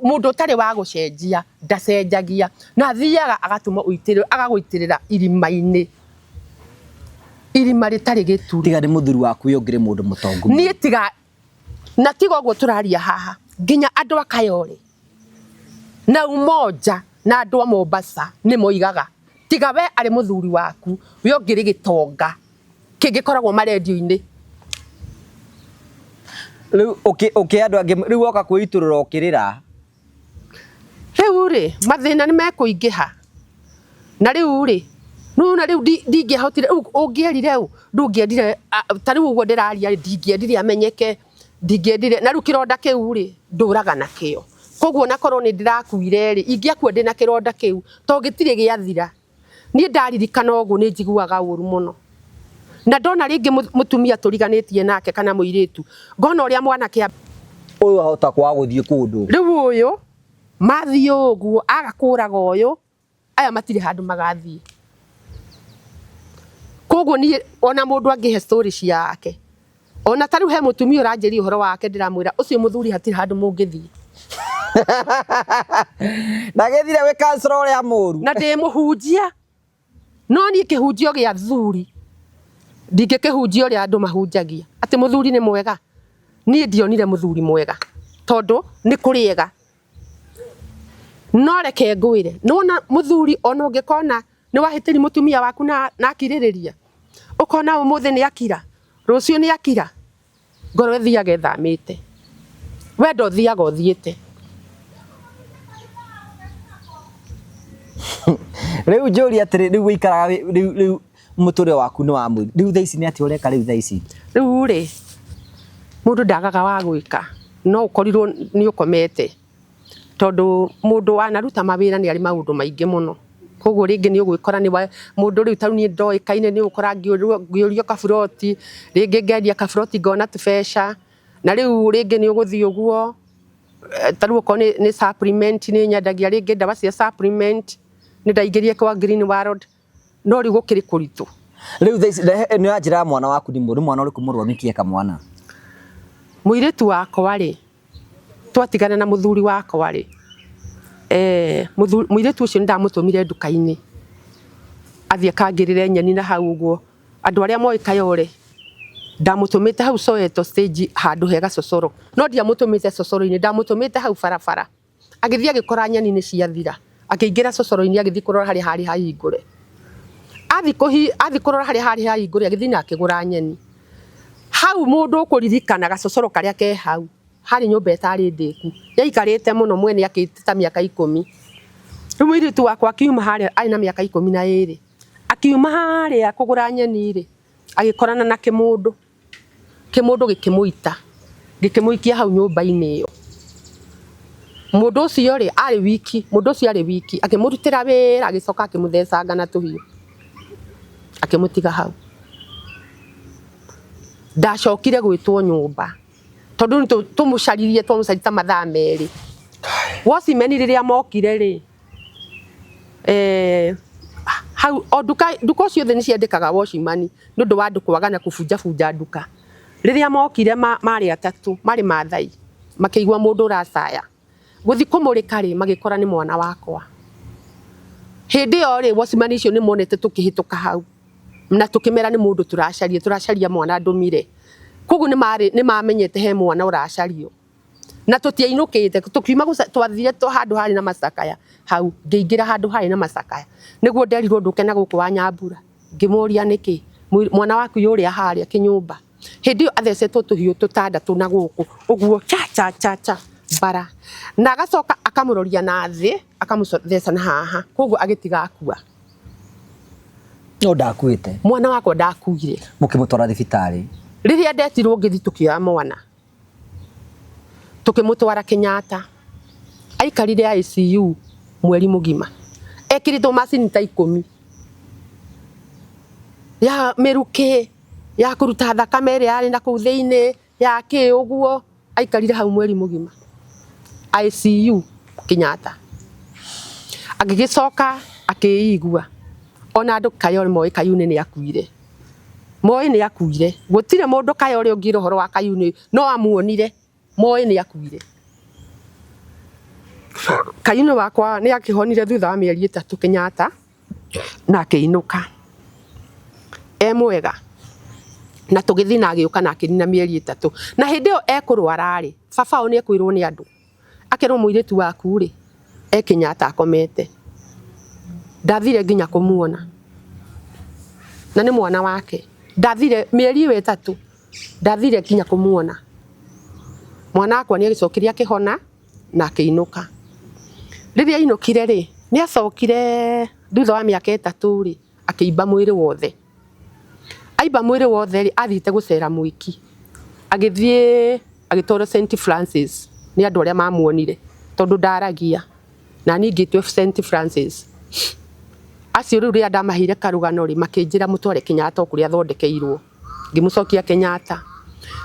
Mũndũ ũtarĩ wa gũcenjia ndacenjagia, na athiaga agatũma ũitĩrĩre, agagũitĩrĩra irima-inĩ, irima rĩtarĩ gĩturi. Tiga nĩ mũthuri waku ũyũ ũngĩrĩ mũndũ mũtongu. Niĩ tiga, na tiga ũguo tũraria haha, nginya andũ a Kayole na Umoja na andũ a Mombasa nĩ moigaga tiga we arĩ mũthuri waku, we ũngĩrĩ gĩtonga kĩngĩkoragwo marendio-inĩ. Rĩu ũkĩ andũ angĩ, rĩu woka kwĩitũrũra ũkĩrĩra. Rĩu rĩ, mathĩna nĩ mekũingĩha. Na rĩu rĩ, nĩwona rĩu ndingĩahotire, rĩu ũngĩerire ũ, ndũngĩendire, ta rĩu ũguo ndĩraria rĩ, ndingĩendire amenyeke, ndingĩendire, na rĩu kĩronda kĩu rĩ, ndũraga nakĩo. Koguo onakorwo nĩ ndĩrakuire rĩ, ingĩakua ndĩna kĩronda kĩu, to gĩtirĩ gĩathira. Niĩ ndaririkana ũguo nĩ njiguaga ũru mũno. Na ndona rĩngĩ mũtumia tũriganĩtie nake kana mũirĩtu, ngona ũrĩa mwanake ũyũ ahota kwaga gũthiĩ kũndũ. Rĩu ũyũ mathiĩ ũguo aga kũraga ũyũ, aya matirĩ handũ magathiĩ. Koguo niĩ ona mũndũ angĩhe story ciake, ona ta rĩu he mũtumia ũranjĩria ũhoro wake, ndĩramwĩra ũcio mũthuri hatirĩ handũ mũngĩthiĩ. Na gĩthire wĩ counselor ũrĩa mũru. Na ndĩ mũhunjia, no niĩ kĩhunjio gĩa thuri ndingĩkĩhunjia ũrĩa andũ mahunjagia atĩ mũthuri nĩ mwega. Niĩ ndionire mũthuri mwega tondũ nĩ kũrĩ ega. No reke ngwĩre, nĩwona mũthuri ona ũngĩkona nĩ wahĩtĩri mũtumia waku na akirĩrĩria, ũkona ũmũthĩ nĩ akira, rũciũ nĩ akira, ngoro ĩthiaga ĩthamĩte, wendo ũthiaga ũthiĩte. Rĩu njũria atĩrĩ, rĩu wĩikaraga rĩu rĩu mũtũrĩre waku nĩ wa mwĩrĩ, rĩu thaa ici nĩ atĩa ũreka rĩu thaa ici? Rĩu rĩ, mũndũ ndagaga wa gwĩka, no ũkorirwo nĩ ũkomete, tondũ mũndũ wanaruta mawĩra nĩ arĩ maũndũ maingĩ mũno. Koguo rĩngĩ nĩ ũgwĩkora nĩ mũndũ rĩu ta rĩu niĩ ndoĩkaine, nĩ ũgũkora ngĩũrio kaburoti, rĩngĩ ngendia kaburoti ngona tũbeca, na rĩu rĩngĩ nĩ ũgũthiĩ ũguo, ta rĩu okorwo nĩ supplement nĩ nyendagia rĩngĩ ndawa cia supplement, nĩ ndaingĩrire kwa Green World, no rĩu gũkĩrĩ kũritũ. Rĩu thaa ici nĩ ũranjĩra mwana waku nĩ mũrũ, mwana ũrĩkũ mũrwaru nĩkĩĩ eka mwana? Mũirĩtu wakwa rĩ, twatigana na mũthuri wakwa rĩ, mũirĩtu ũcio nĩ ndamũtũmire nduka-inĩ athiĩ akangĩrĩre nyeni na hau ũguo, andũ arĩa moĩ Kayole, ndamũtũmĩte hau Soweto stage handũ hega cocoro, no ndiamũtũmĩte cocoro-inĩ, ndamũtũmĩte hau barabara. Agĩthiĩ agĩkora nyeni nĩ ciathira, akĩingĩra cocoro-inĩ agĩthiĩ kũrora harĩa harĩ hahingũre. Athiĩ kũrora harĩa harĩ hahingũre, agĩthiĩ na akĩgũra nyeni. Hau mũndũ ũkũririkana gacocoro karĩa ke hau, harĩ nyũmba ĩtarĩ ndĩku, yaikarĩte mũno mwene akĩte ta mĩaka 10. Rĩu mũirĩtu wakwa akiuma harĩa arĩ na mĩaka 12, akiuma harĩa kũgũra nyeni rĩ, agĩkorana na kĩmũndũ, kĩmũndũ gĩkĩmũita, gĩkĩmũikia hau nyũmba-inĩ ĩyo. Mũndũ ũcio rĩ arĩ wiki, mũndũ ũcio arĩ wiki, akĩmũrutĩra wĩra, agĩcoka akĩmũthecanga na tũhiũ, akĩmũtiga hau. Ndacokire gwĩtwo nyũmba tondũ nĩ tũmũcaririe, twamũcaririe ta mathaa 2. Watchman rĩrĩa mokire rĩ, hau o nduka, nduka ciothe nĩ ciandĩkaga watchman nĩ ũndũ wa andũ kwaga na kũbunjabunja nduka. Rĩrĩa mokire marĩ atatũ, marĩ Maathai, makĩigua mũndũ ũracaya. Gũthiĩ kũmũrĩka rĩ, magĩkora nĩ mwana wakwa. Hĩndĩ ĩyo rĩ, watchman icio nĩ monete tũkĩhĩtũka hau na tũkĩmera nĩ mũndũ tũracaria, tũracaria mwana ndũmire. Koguo nĩ mamenyete he mwana ũracario. Na tũtiainũkĩte, tũkiuma twathire handũ harĩ na macakaya hau, ngĩingĩra handũ harĩ na macakaya. Nĩguo nderirwo ndũke na gũkũ wa Nyambura. Ngĩmũria nĩkĩ, mwana waku yũrĩa harĩa kĩnyũmba. Hĩndĩ ĩyo athecetwo tũhiũ tũtandatũ na gũkũ, ũguo cha cha cha cha bara. Na agacoka akamũroria na thĩ, akamũtheca na haha, koguo agĩtiga akua. No ndakuĩte. Mwana wakwa ndakuire. Mũkĩmũtwara thibitarĩ. Rĩrĩa ndetirwo ngĩthiĩ tũkĩoya mwana, tũkĩmũtwara Kenyatta. Aikarire ICU mweri mũgima. Ekĩrĩtwo macini ta 10 ya mĩrukĩ, ya kũruta thakame ĩrĩa yarĩ na kũu thĩinĩ, ya kĩ ũguo. Aikarire hau mweri mũgima ICU Kenyatta. Agĩgĩcoka akĩigua ona andũ Kayole moĩ Kayuni nĩ akuire. Moĩ nĩ akuire. Gũtirĩ mũndũ Kayole ũngĩra ũhoro wa Kayuni no amuonire. Moĩ nĩ akuire. Kayuni wakwa nĩ akĩhonire thutha wa mĩeri 3 Kenyatta na akĩinũka e mwega. Na tũgĩthiĩ na agĩũka na akĩnina mĩeri 3. Na hĩndĩ ĩyo ekũrwara rĩ, baba wao nĩ ekwĩrwo nĩ andũ. Akerwo mũirĩtu waku rĩ, e Kenyatta akomete. Ndathire nginya kũmuona. Na nĩ mwana wake. Ndathire mĩeri ĩyo 3, ndathire nginya kũmuona. Mwana wakwa nĩ agĩcokire akĩhona na akĩinũka. Rĩrĩa ainũkire rĩ, nĩ acokire thutha wa mĩaka 3 rĩ, akĩimba mwĩrĩ wothe. Aimba mwĩrĩ wothe rĩ, athiĩte gũcera mwĩki. Agĩthiĩ agĩtwarwo St Francis nĩ andũ arĩa mamuonire tondũ ndaragia. Na niĩ ngĩtwo St Francis. Acio rĩu rĩrĩa ndamaheire karũgano rĩ, makĩnjĩra mũtware Kenyatta o kũrĩa athondekeirwo. Ngĩmũcokia Kenyatta.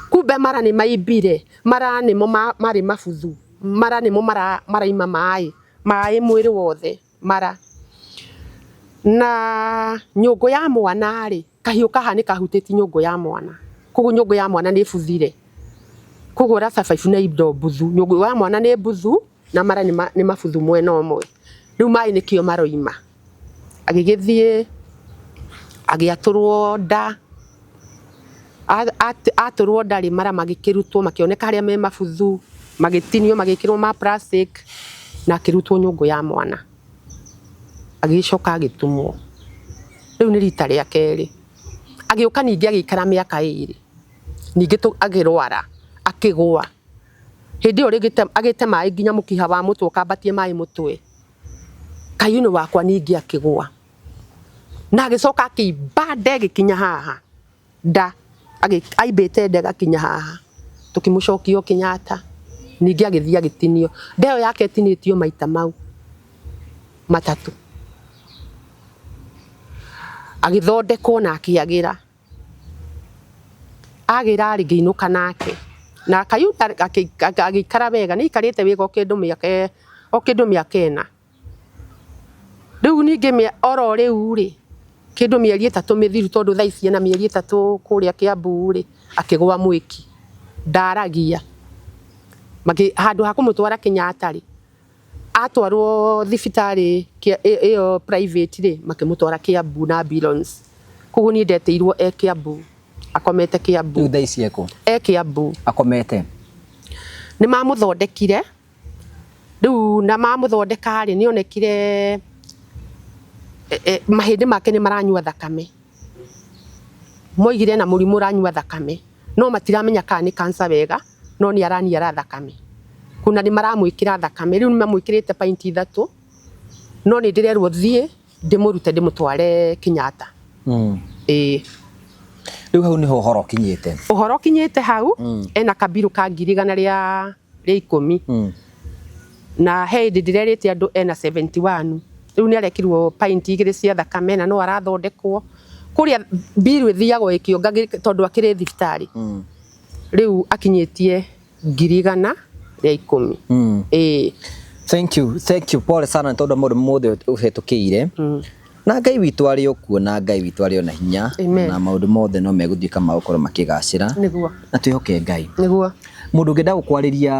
Kumbe mara nĩ maimbire, mara nĩmo marĩ mabuthu, mara nĩmo maraima maĩ, maĩ mwĩrĩ wothe, mara. Na nyũngũ ya mwana rĩ, kahiũ kaha nĩ kahutĩtie nyũngũ ya mwana. Koguo nyũngũ ya mwana nĩ ĩbuthire. Koguo ũra survive na indo mbuthu. Nyũngũ ya mwana nĩ mbuthu na mara nĩ mabuthu mwena ũmwe. Rĩu maĩ nĩkĩo maroima. Agĩgĩthiĩ agĩatũrwo nda. Atũrwo nda rĩ, mara magĩkĩrutwo, makĩoneka harĩa me mabuthu, magĩtinio, magĩkĩrwo ma plastic na akĩrutwo nyũngũ ya mwana. Agĩcoka agĩtumwo. Rĩu nĩ rita rĩa kerĩ. Agĩũka ningĩ agĩikara mĩaka 2. Ningĩ agĩrwara, akĩgũa. Hĩndĩ ĩyo rĩngĩ agĩte maĩ nginya mũkiha wa mũtwe ũkambatie maĩ mũtwe. Kayuni wakwa ningĩ akĩgũa. Na agĩcoka akĩimba nda ĩgĩkinya haha. Nda, aimbĩte nda ĩgakinya haha. Tũkĩmũcokia o Kenyatta. Ningĩ agĩthiĩ agĩtinio. Nda ĩyo yake ĩtinĩtio maita mau 3. Agĩthondekwo na akĩagĩra. Agĩra rĩ, ngĩinũka nake. Na Kayuni agĩikara wega, nĩ aikarĩte wega o kĩndũ mĩaka 4. Rĩu ningĩ oro rĩu rĩ, kĩndũ mĩeri 3 mĩthiru tondũ thaa ici ena mĩeri 3 kũrĩa Kiambu rĩ, akĩgũa mwĩki. Ndaragia. Handũ ha kũmũtwara Kenyatta rĩ, atwarwo thibitarĩ ĩyo private rĩ, makĩmũtwara Kiambu na ambulance. Koguo niĩ ndetĩirwo e Kiambu, akomete Kiambu. Rĩu thaa ici ekũ? E Kiambu. Akomete. Nĩ mamũthondekire. Rĩu na mamũthondeka rĩ, nĩ onekire mahĩndĩ make nĩ maranyua thakame. Moigire na mũrimũ ũranyua thakame, no matiramenya kana nĩ cancer wega, no nĩ araniara thakame. Kuna nĩ maramwĩkĩra thakame, rĩu nĩ mamwĩkĩrĩte pint 3, no nĩ ndĩrerwo thiĩ ndĩmũrute ndĩmũtware Kenyatta. Ĩĩ. Rĩu hau nĩho ũhoro ũkinyĩte. Ũhoro ũkinyĩte hau, ena kabirũ ka ngiri igana rĩa 10. Na he hĩndĩ ndĩrerĩte andũ ena 71 rĩu nĩ arekirwo pint 2 cia thakame na no arathondekwo kũrĩa mbiru ĩthiagwo ĩkĩonga tondũ akĩrĩ thibitarĩ. Rĩu akinyĩtie 110,000. Ĩĩ. Thank you, thank you. Pole sana nĩ tondũ maũndũ mothe ũhetũkĩire. Na Ngai witũ arĩ o kuo, na Ngai witũ arĩ o na hinya. Amen. Na maũndũ mothe no megũtuĩka ma gũkorwo makĩgacĩra. Nĩguo. Na twĩhoke Ngai. Nĩguo. Mũndũ ũngĩenda gũkwarĩria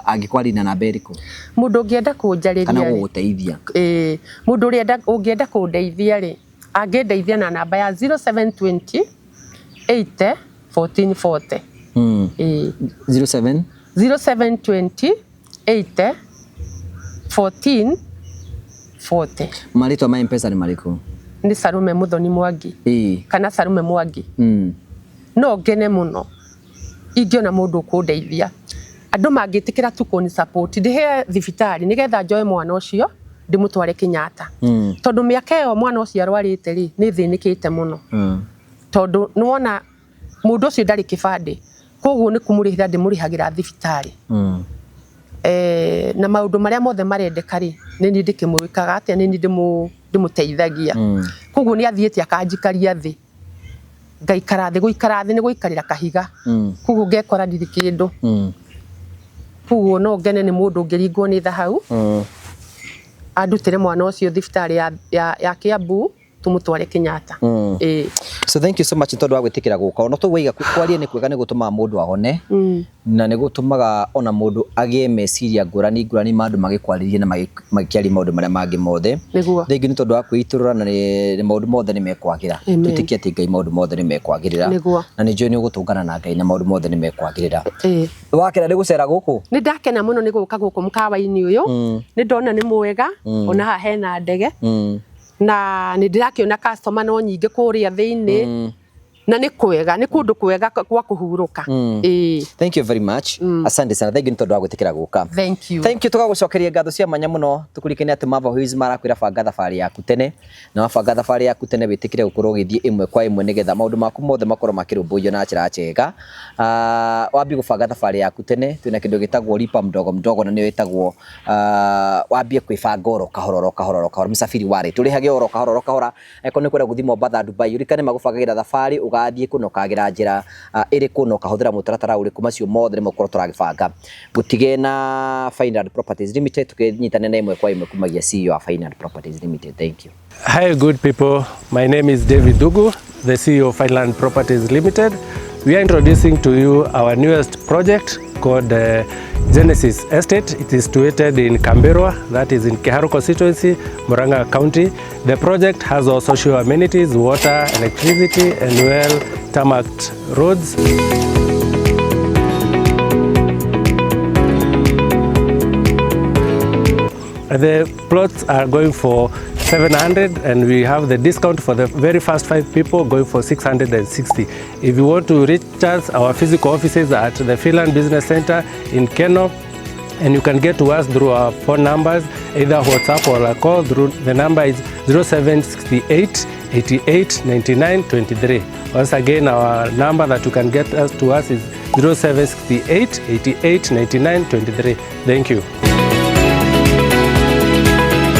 angĩkwarĩria na namba ĩrĩkũ? Mũndũ ũngĩenda kũnjarĩria kana gũgũteithia. Ĩĩ, mũndũ ũrĩa ũngĩenda kũndeithia rĩ, angĩndeithia na namba ya 0720 80 14 40. Ĩĩ. 07 0720 80 14 40. Marĩtwa ma M-Pesa nĩ marĩkũ? Nĩ Sarume Muthoni Mwangi. Ĩĩ. Kana Sarume Mwangi. No ngene mũno ingĩona mũndũ ũkũndeithia. Andũ mangĩtĩkĩra tu kũni support ndĩhe thibitarĩ nĩgetha njoe mwana ũcio ndĩmũtware Kenyatta. Tondũ mĩaka ĩyo mwana ũcio arwarĩte rĩ, nĩ thĩnĩkĩte mũno. Tondũ nĩwona mũndũ ũcio ndarĩ kĩbandĩ, koguo nĩ kũmũrĩhĩra ndĩmũrĩhagĩra thibitarĩ. Na maũndũ marĩa mothe marendeka rĩ, nĩ niĩ ndĩkĩmwĩkaga atĩa, nĩ niĩ ndĩmũteithagia. Koguo nĩ athiĩte akanjikaria thĩ, ngaikara thĩ, gũikara thĩ nĩ gũikarĩra kahiga. Koguo ngekora ndirĩ kĩndũ. Koguo no ngene nĩ mũndũ ũngĩringwo nĩ tha hau, andutĩre mwana ũcio thibitarĩ ya Kiambu tumutware Kenyatta. So thank you so much tondu wa gwitikira guka ona tu waiga kwaria ni kwega ni gutumaga mundu ahone na ni gutumaga ona mundu agie meciria ngurani ngurani ma andu magikwaririe na magikiaria maundu maria mangi mothe. Thengi ni tondu wa kwiturura na ni maundu mothe ni mekwagira. Twitikie ati Ngai maundu mothe ni mekwagirira na ni njui ni ugutungana na Ngai na maundu mothe ni mekwagirira. Wakena ni gucera guku? Ni ndakena muno ni guka guku mukawa-ini uyu. Ni ndona ni mwega ona haha hena ndege. Na nä ndä rakä ona customer no nyingä kå rä a thä inä na nä kwega nä kå ndå kwega gwa kå hurå ka. Thank you very much. Asante sana. Thank you nä tondå wa gwä tä kä ra gå ka. Thank you. Thank you. Tũgagũcokeria ngatho cia mwanya mũno tũkũririkanie atĩ Mava Wheels marakwĩra banga thabarĩ yaku tene, na wabanga thabarĩ yaku tene wĩtĩkĩre gũkorwo ũgĩthiĩ ĩmwe kwa ĩmwe nĩgetha maũndũ maku mothe makorwo makĩrũmbũiyo na njĩra njega. Wambie gũbanga thabarĩ yaku tene, twĩna kĩndũ gĩtagwo lipa mdogo mdogo na nĩyo ĩtagwo wambie kwĩbanga oro kahora oro kahora oro kahora msafiri wale tũrĩhage oro kahora oro kahora. Angĩkorwo nĩ ũkwenda gũthiĩ Mombatha, Dubai, ũririkane magũbangagĩra thabarĩ ũgathiĩ kũ na ũkagera njĩra ĩrĩkũ na ũkahũthĩra mũtaratara ũrĩkũ, macio mothe nĩmo ũkorwo tũragĩbanga. Gũtige na Fineland Properties Limited tukinyitanĩra na ĩmwe kwa ĩmwe kumagia CEO wa Fineland Properties Limited. Thank you. Hi good people, my name is David Dugu, the CEO of Fineland Properties Limited. We are introducing to you our newest project called Genesis Estate. It is situated in Kambirwa, that is in Kiharu constituency, Murang'a County. The project has all social amenities, water, electricity, and well tarmacked roads. The plots are going for 700, and we have the discount for the very first 5 people going for 660. If you want to reach us, our physical offices are at the Finland Business Center in Keno, and you can get to us through our phone numbers, either WhatsApp or a call. Through the number is 0768 88 99 23. Once again, our number that you can get us to us is 0768 88 99 23. Thank you.